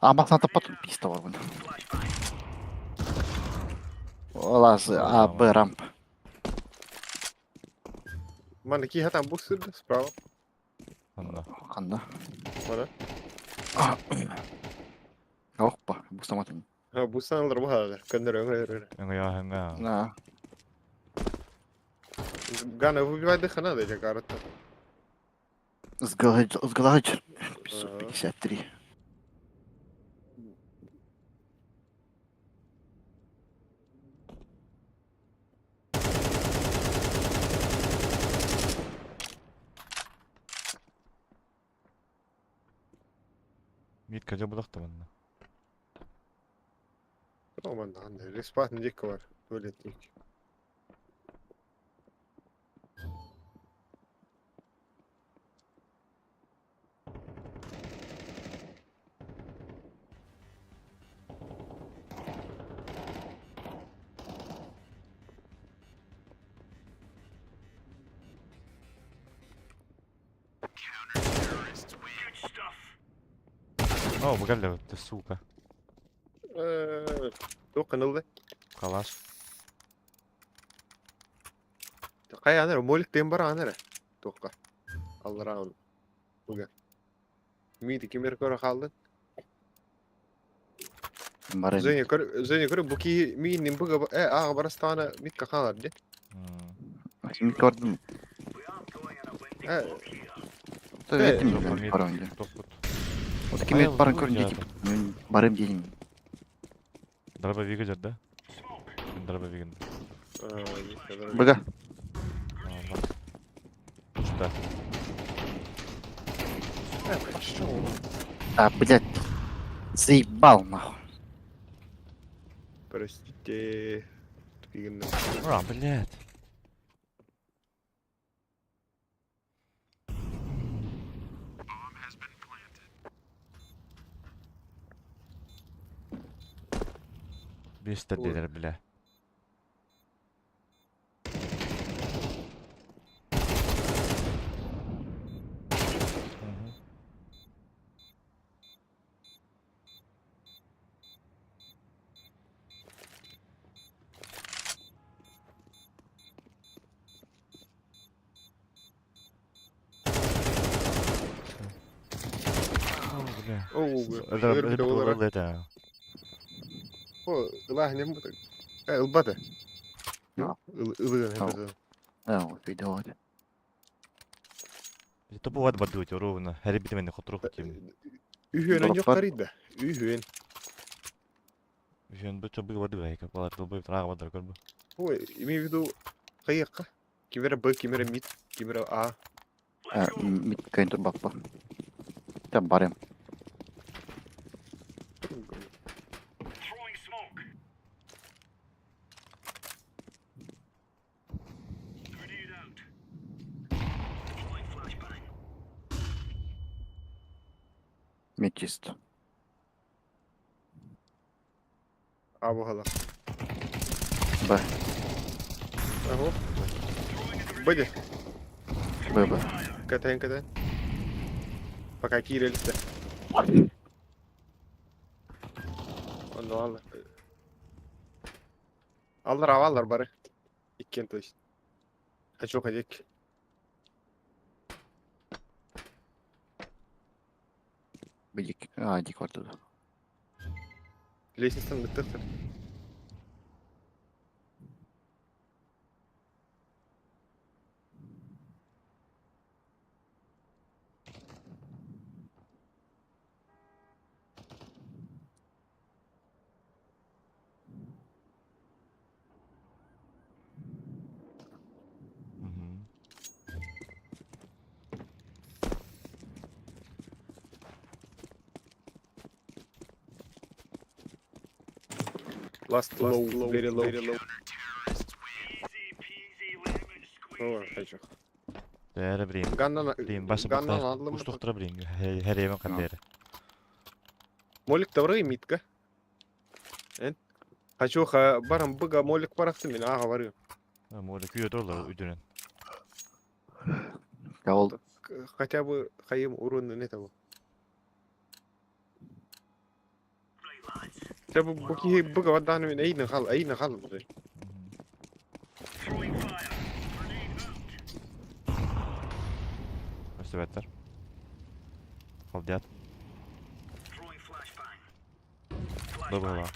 А Макс надо потом пистол. Лаз, А, Б, рамп. Мана киха там бусыр справа. Анда. Ханда. Мана. Опа, бустаматын. А бусан алыр бу Көндөр өңөр. Ыңа ыңа. На. Гана выбивай дыхана да карта. Сгладж, сгладж. 553. Мид каже булакта манна. Роман да, респат дик бар. Туалетник. О, бугалля, ты сука. Тоқынылды. Калаш. Кай аныр, молик тем бар аныр. Тоққа. Аллараун. Буга. Миди кимер көрө қалды. Барым. Женя, көр, Женя, көр, бу киһи миигин быга э ааҕа барастаҕына микка хаалар дии. Мин көрдүм. Э, Этим барым дии. Вот ким баран көрүн дии. Мен барым диэн. Дробовига жерде. Дробовигин. Быга. Что? Э, пошел. А, блядь. Заебал нахуй. Простите. Тупигин. А, блядь. Бистер дедер, бля. Ылбата. Тобугат бардыбыт ровно. Һәр битемене хотрук тим. Үһүөн оньохтарыйда. Үһүөн. Үһүөн бу чобуг барды бай капалар тобуг трага бадар көрбү. Ой, имею в виду кайыкка. Кимере Б, кимере мид, кимере А. Мид кайын турбаппа. Та барым. Мид чисто. А бугала. Б. Ого. Б. Б, Б. Катаем, катаем. Пока кирилл-то. Онно аллар. Аллар аваллар бары. Иккен то есть. Хочу ходить. Б дик. А, дик бар туда. Лестницаны быттыктыр. Last low, low, very low. Very low. О, хочу. Дәрі брин. Ганнан Брин башы Ганнан бутар. алдым. Уштуктыра брин. Һәр эвен кандere. Молик тавры митка. Эн. Хочу ха барам быга молик барахты мен ага барым. Мода күйө доллар үдүнөн. Ол Хотя бы хайым урон не того. Хотя бы буки быга вадан мен эйнен хал, эйнен хал. Өстөбөттөр. Халдят. Доброго.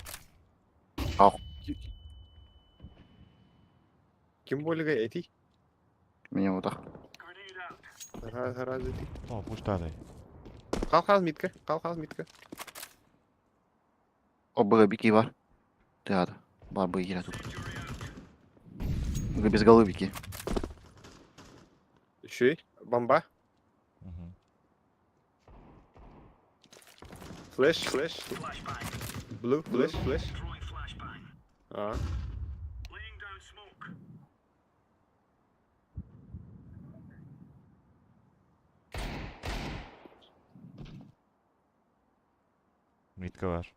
Ким болига эти? меня вот так. Раз раз эти. О, пуштадай. Хал хал митка, хал хал митка. О, Б, бики бар. Театр. Бар Б игра тут. Б без головы бики. Еще и бомба. Флеш, флеш. Blue, флеш, флеш. А. Митка бар.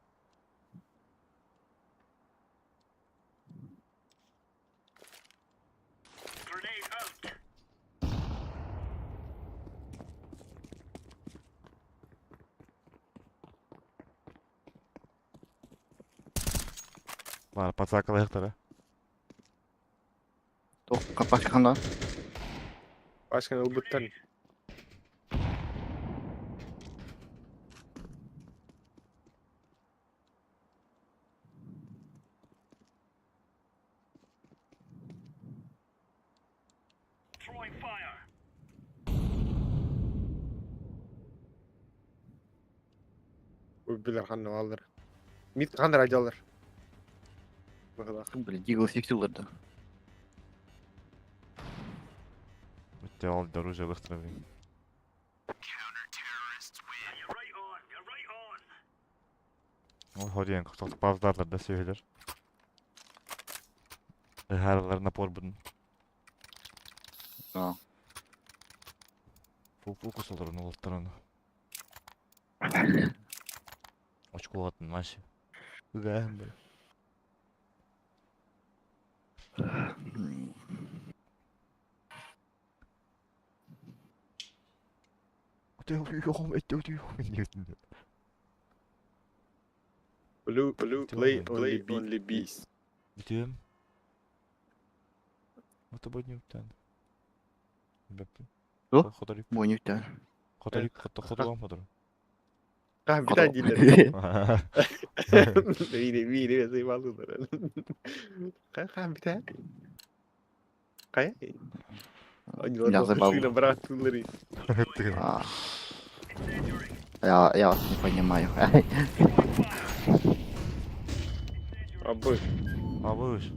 Бар, пацакалайыктар, Тох, капашканда. Башканы ылбыттан. Билэр ханна бааллар. Мид ханна радиолар. Быһылаах. Блин, Дигл сиксилер да. Өттө ол оружие ылыхтара блин. Ол хориен павдарлар да сүөһүлэр. Ыһаарылар напорбун. А. Фокус олорун олоттараны. Очколатын маш. Ыгаһын бэр. Blue, blue, play only, only bees. Бүтүөм. Отободнюктан. Бэппин. Туох? Хоторик. Муонюктан. Хоторик, хотолом хотору. А, битан дииллэр. Биири, биири заебалылар. Ха, битан. Хайа? Я заебал. Брат, А. Я вас не понимаю. Абы. Абыш.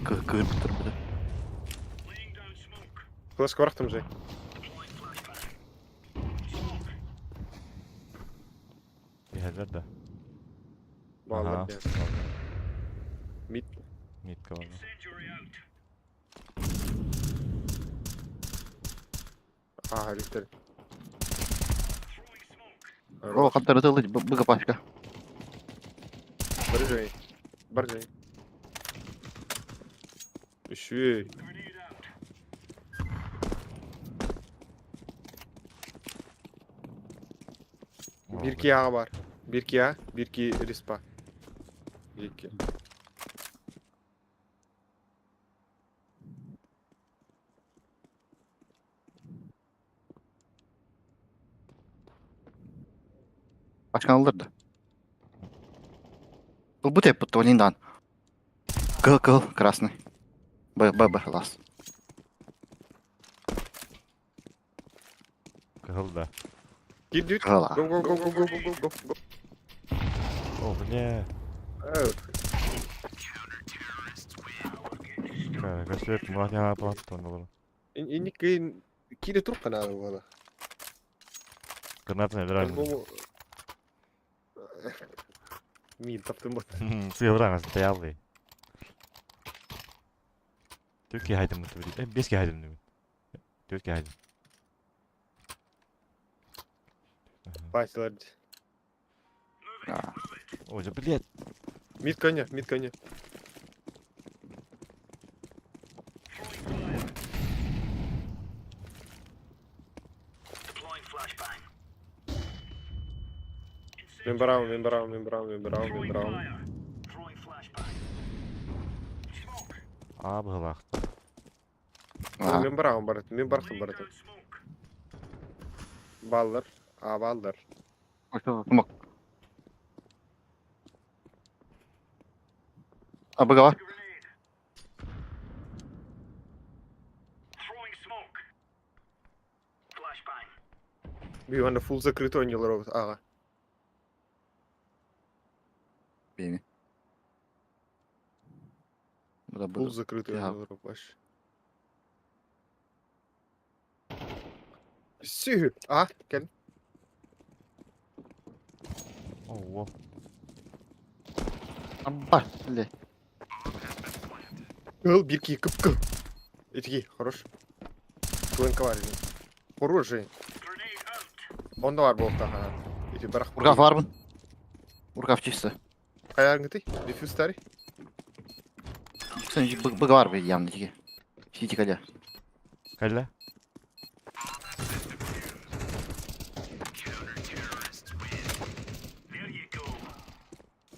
Кырбытыр быды. Флешка барахтым же. Иһэллэр да. Баллар. Мид. Мидка барда. А, Виктор. О, хантарытылы быга пачка. Баржай. Баржай. Үшүй. Бир кияға бар. Бир кия, бир ки респа. Екі. Пачканы алыр да. Бұл бу теп бутты олиндан. Кыл кыл красный. Б Б Б лас. Кыһыл да. Кир дүйт. Кыла. Го го го го го го го го. О, бля. Көстүбэт мурат яна платтон олор. Инник кин кире туруп кана була. Гранатаны өлөр. Мин таптым бот. Сыйбыраңыз таялы. Түркия хайдым бит. Беске хайдым дебит. Түркия хайдым. Пасилар. Ой, да блядь. Мид коня, мид коня. Мен барамын, мен барамын, мен барамын, мен барамын, мен барамын. А, быһылаах. Мен барамын барат, мен барахтым барат. Баллар, а баллар. Смок. А быга бар. Биванда фул закрыт ойнолор ага. Бейми. Буда Фул буду. закрытый Я. ойнолор вообще. Сүй, а, кел. Ого. Абба, бля. Ыл, бирки, кып кып. Этики, хорош. Кылынка бар екен. Хорош же. Онда бар болуп тахана. Эти барах. Уркаф барбын. Уркаф чисто. Каярың ты? Дефьюз тари. Сен быга бар бе ямны тиге. Сити каля. Кэллэ?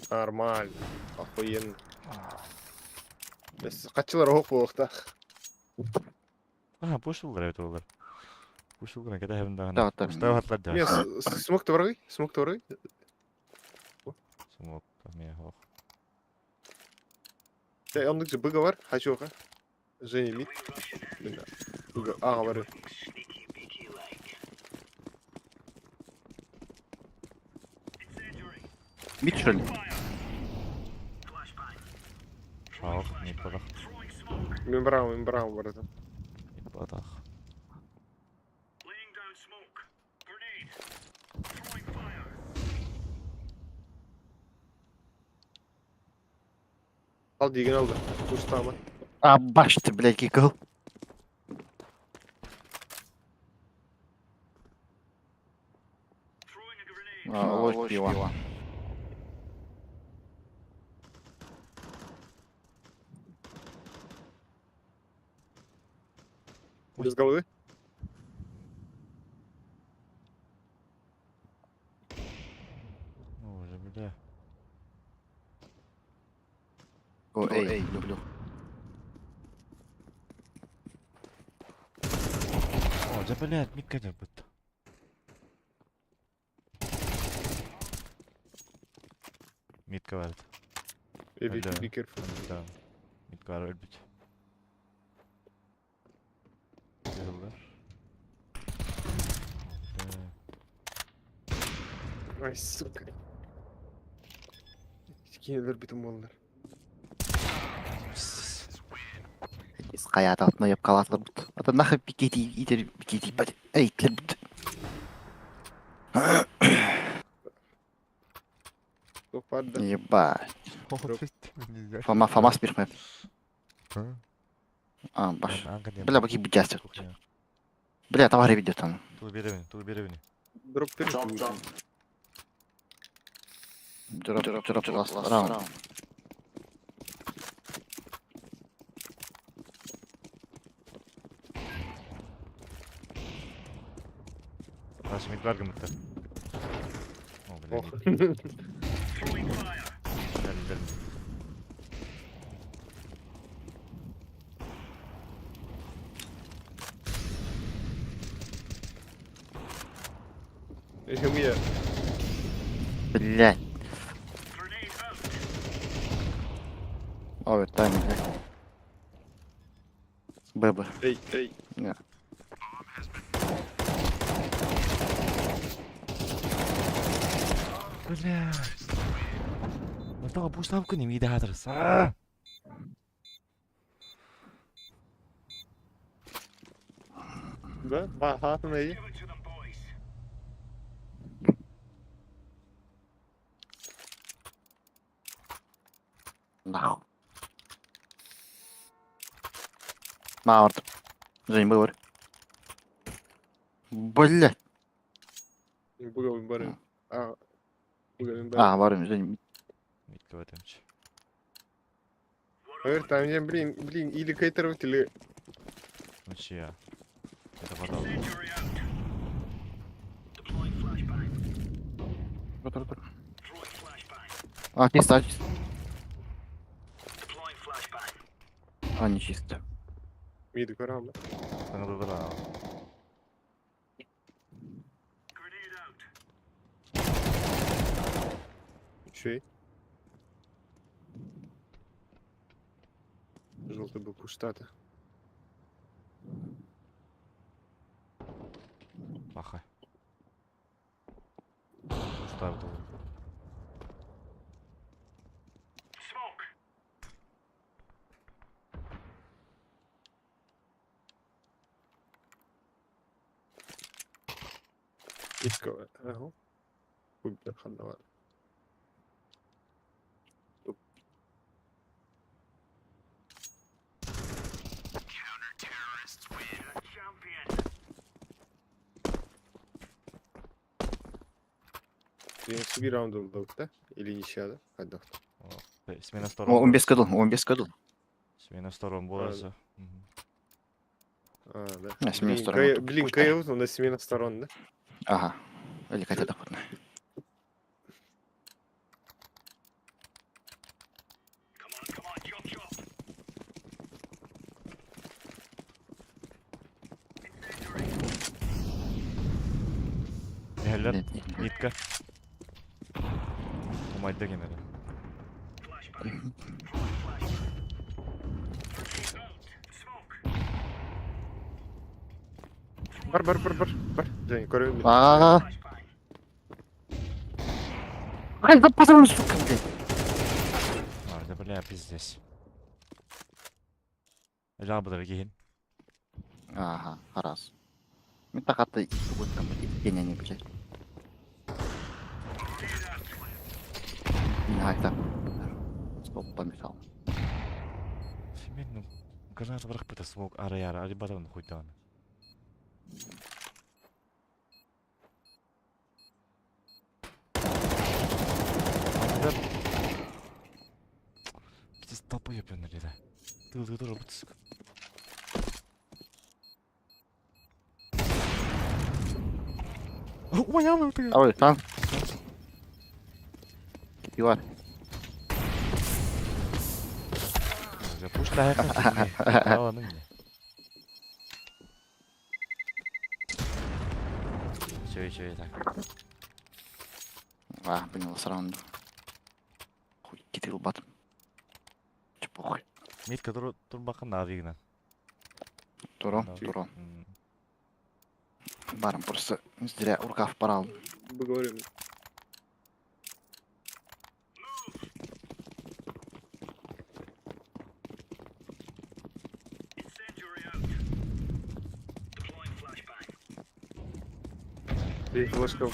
Нормально. Охуенно. Качылар ок болуп А, пушулар эбит олар. Пушулар кэдэ хэвэн даҕаны. Да, да. Устав хатлар да. Мен смок баргы, смок баргы. Смок мен хох. Оннук же быга бар, хочу ха. Женя мид. Аҕа бары. Мид что ли? Ах, не падах. Мин браво, мин браво барыта. Не падах. Ал диген алды. Кустама. А, баш ты, блядь, гигл. Ложь пиво. Без головы? Ну уже, бля. О, эй, люблю. О, да блядь, микка бут. Митка var. Be, Да. be careful. Да. Митка var ölбүт. Yıllar. Ай, сука. Кинилер бүтүн буоллар. Хайа алтына еп калатлар бут. Ата нахы пикети итер пикети бат. Эй, тлер бут. Туох баар да. Ебать. Фома, фамас бирмеп. А, баш. Бля, баки бутястер. Бля, товары ведет там. Ту беребини, ту беребини. Дроп Drop, drop. Дроп, дроп, дроп, last round. Дальше мид бар гымытта. О, бля. Ох. мид. Бер, бер. Еще Блядь. Ой, тайминг, блядь. ББ. Эй, эй. Не. Бля. Мантага буштап күн миде хатырс. А! Да? Бахатын эй. Нахуй. На, Жень, выбор. Блядь. Бугабын бары. А. Бугабын бары. А, барым, Жень. Мидке өтемч. Поверь, там я, блин, блин, или кейтеровать, или... Ничья. Это подал. А, чисто, а, чисто. А, не чисто. Мид көрөм. Саңа бра. Чей? Желтый был куштата. Баха. Ставил. Икка. Ага. Хуй ханна бар. Bir раунд oldu да? Или ничья, да? Хадда. Смена О, сторон. он без кадл, он без кадл. Смена сторон боларса. А, да. А, смена Блин, сторон, вот Блин, пусть так. КФ, у нас смена сторон, да? Ага. Или хотя доходно. Нехеллер. Нет, нет, нет. Митка. Умайда генери. Бар, бар, бар, бар, бар. Жень, көрөбүн. Аа. Ай, да пацан, сука, блядь. А, да бля, пиздец. Жабыдыр киһин. Ага, раз. Мен тақаты тугуттан иккенени блядь. Не айта. Стоппа мисал. Мен ну граната бырахпыта смок араяра арибадан хуйдан. Пиздец толпой ёбаный да. Ты ты тоже вот сука. Ой, там. Иван. Пусть на Все, все, так. А, понял, сразу. Хуй, китил бат. Че похуй. Митка тур турбакын навигна. Туро, туро. Барым просто зря рукав порал. Поговорим. И флешка.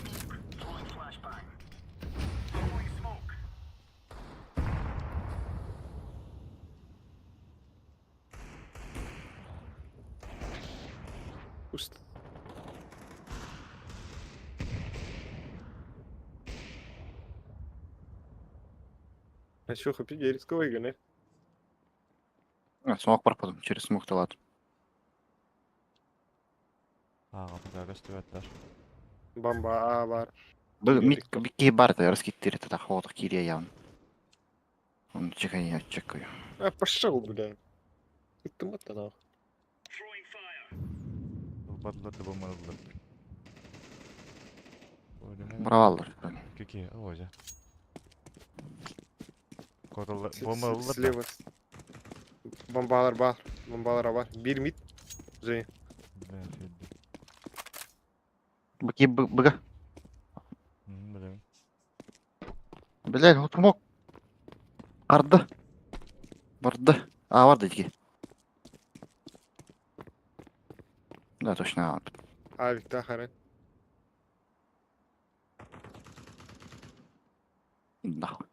Пусть. А чё, хапи, рисковый гане? А, смог пропадом, через смог талат. Аа, көстүбэттэр. Бомба, а, бар. Был мит ки бар да раскиттер это хода кирия явно. Он чекай, я чекаю. А, пошел, бля. Ты мата нахуй. Бадлар да болмадылар. Бравалар. Какие? О, я. Коталар болмадылар. Слева. Бомбалар бар. Бомбалар бар. Бир мид. Жень. Быки быга. Блин. Блядь, вот мог. Арды. Барды. А, барды дики. Да, точно. Авик, да, харен. Нахуй.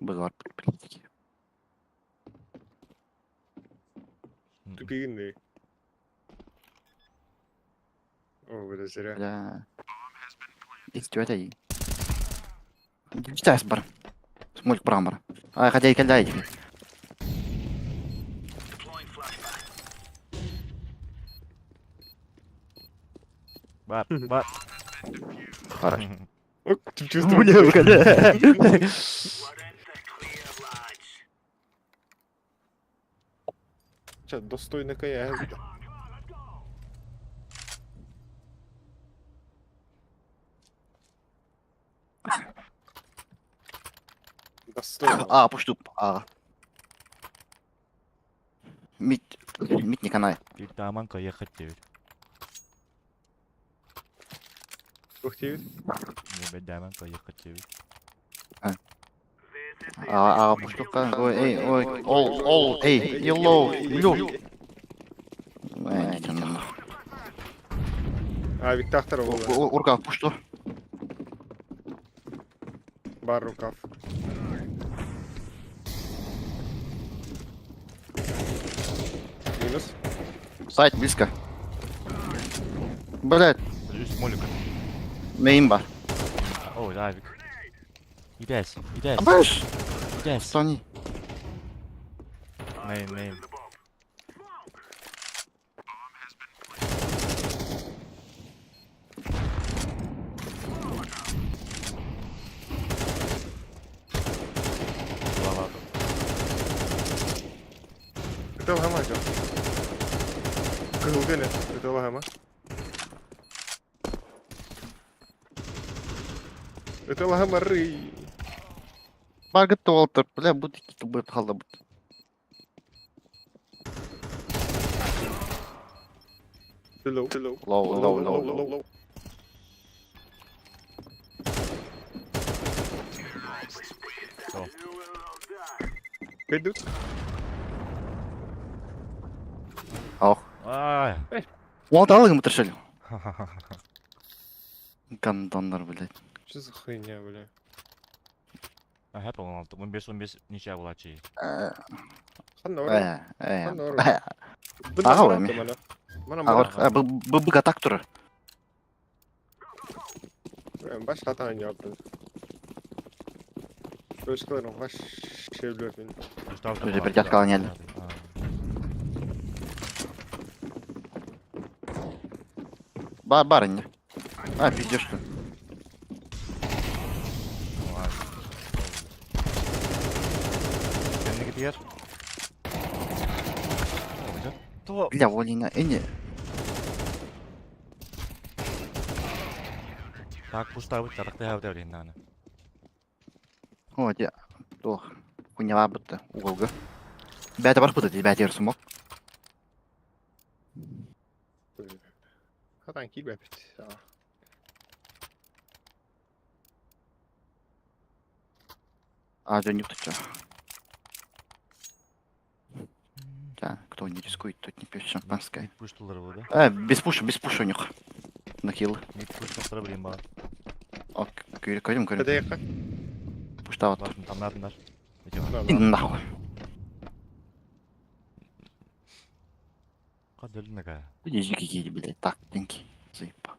Быга бар, блядь. Тупигинный. О, бля, зря. Бля. Истюэтэй. Читайс бар. Смольк брамар. А, хотя и кальдай. Бар, бар. Хорошо. Ок, ты чувствуешь? Бля, Ча, достойно кая. Достойно. А, пуштуп. А. Мит, мит не канай. Таман каехать теперь. Ух ты. Даман каехать теперь. А, а, пуштупка. Ой, эй, ой, ол, ол, эй, yellow, blue. Эй, идите нахуй. Авик тахтар болду. Урка, пушту. Бар рукав. Минус. Сайт близко. Блять, Плюс молик. мейн бар. О, авик. Идес, идес, Абаш! идес. Сони. Мейн, мейн. Это лама жок. Кызыл гене. Это лама. Это лама рый. Баргыт Уолтер, бля, будет какие-то будет халда будет. Low, low, Low, low, low, low, low. Zo. Kijk, doet. Ох. Ай. Вот алгым тыршыл. Гандондар, блядь. Что за хуйня, бля? Hep 16, 15, 15 ничья буолааччы. Ханна ора. Ханна ора. Аҕа эми. Мана мана. Б атак турар. Баш хатан yaptım. Өскөлөрүн баш шевлөпүн. Уже перчатка алынялы. Ба барыня. А, пиздешь что. Кэнники То Бля, Волина, эни. Так пустабыт тарахты хабыт эврин. О, де. Тох. Хуйня бытты, уголга. Бәті бар быты, бәті ерсімок. Хатан килбэпит. А, жөнүк туча. Да, кто не рискует, тот не пьет шампанское. Пуштулар бу да. Без пуша, без пуша у них. На килл. Мид пуштулар блин ба. Ок, көрүм, көрүм. Кадайка. Пуштават. Башын тамнадындар. Иди нахуй. Кадөлнеге. Иди какие, блядь, так, деньги. Заебал.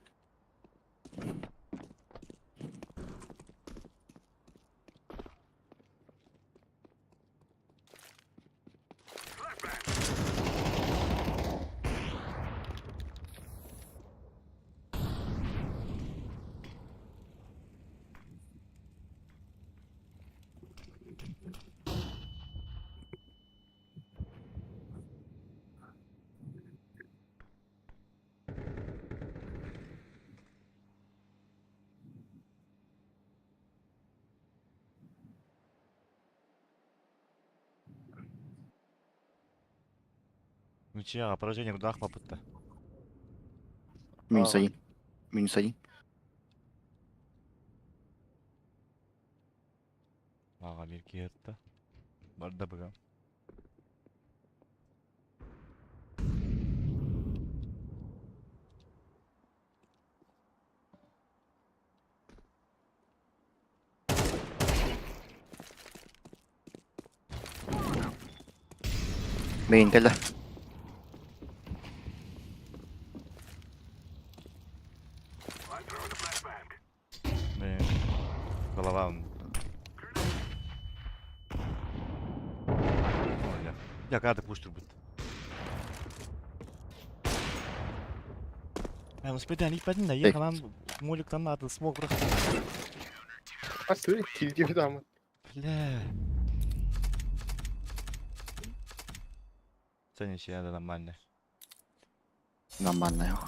Ничья, поражение куда попытта. Минус А. один. Минус один. Ага, бир киетта. Барда бага. Мейн кэллэ. Блин. Голова. Ой, я. Я когда пуштур будет. Ну спедан ипадин да, Эй. ехалан моликтан надо смог просто. Асы килди дам. Бля. Це ничья, да, нормально. Нормально.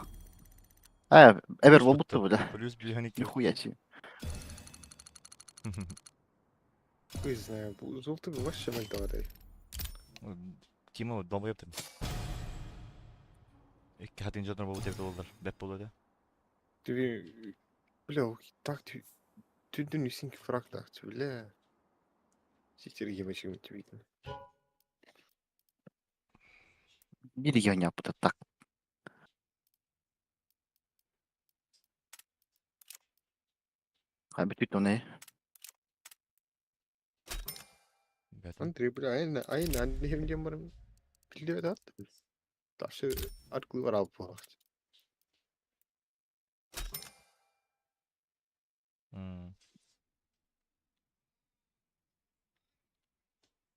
А, Эвер будто бы, да. Плюс бионики. Нихуя себе. Хуй знаю, золото вообще мальтоватай. Тима долбоеб ты. Икки хатын жотнор болу тепте болдар. Беп болду да. Ты бля, так ты түндүн үсүнки фраг так, бля. Сиктер емечим твитин. Бири я быта так. А бүтүт оны. Андрей, бля, айна, айна, аннем дем барым. Билдебет ат. Ташы аркылы бар алып болак.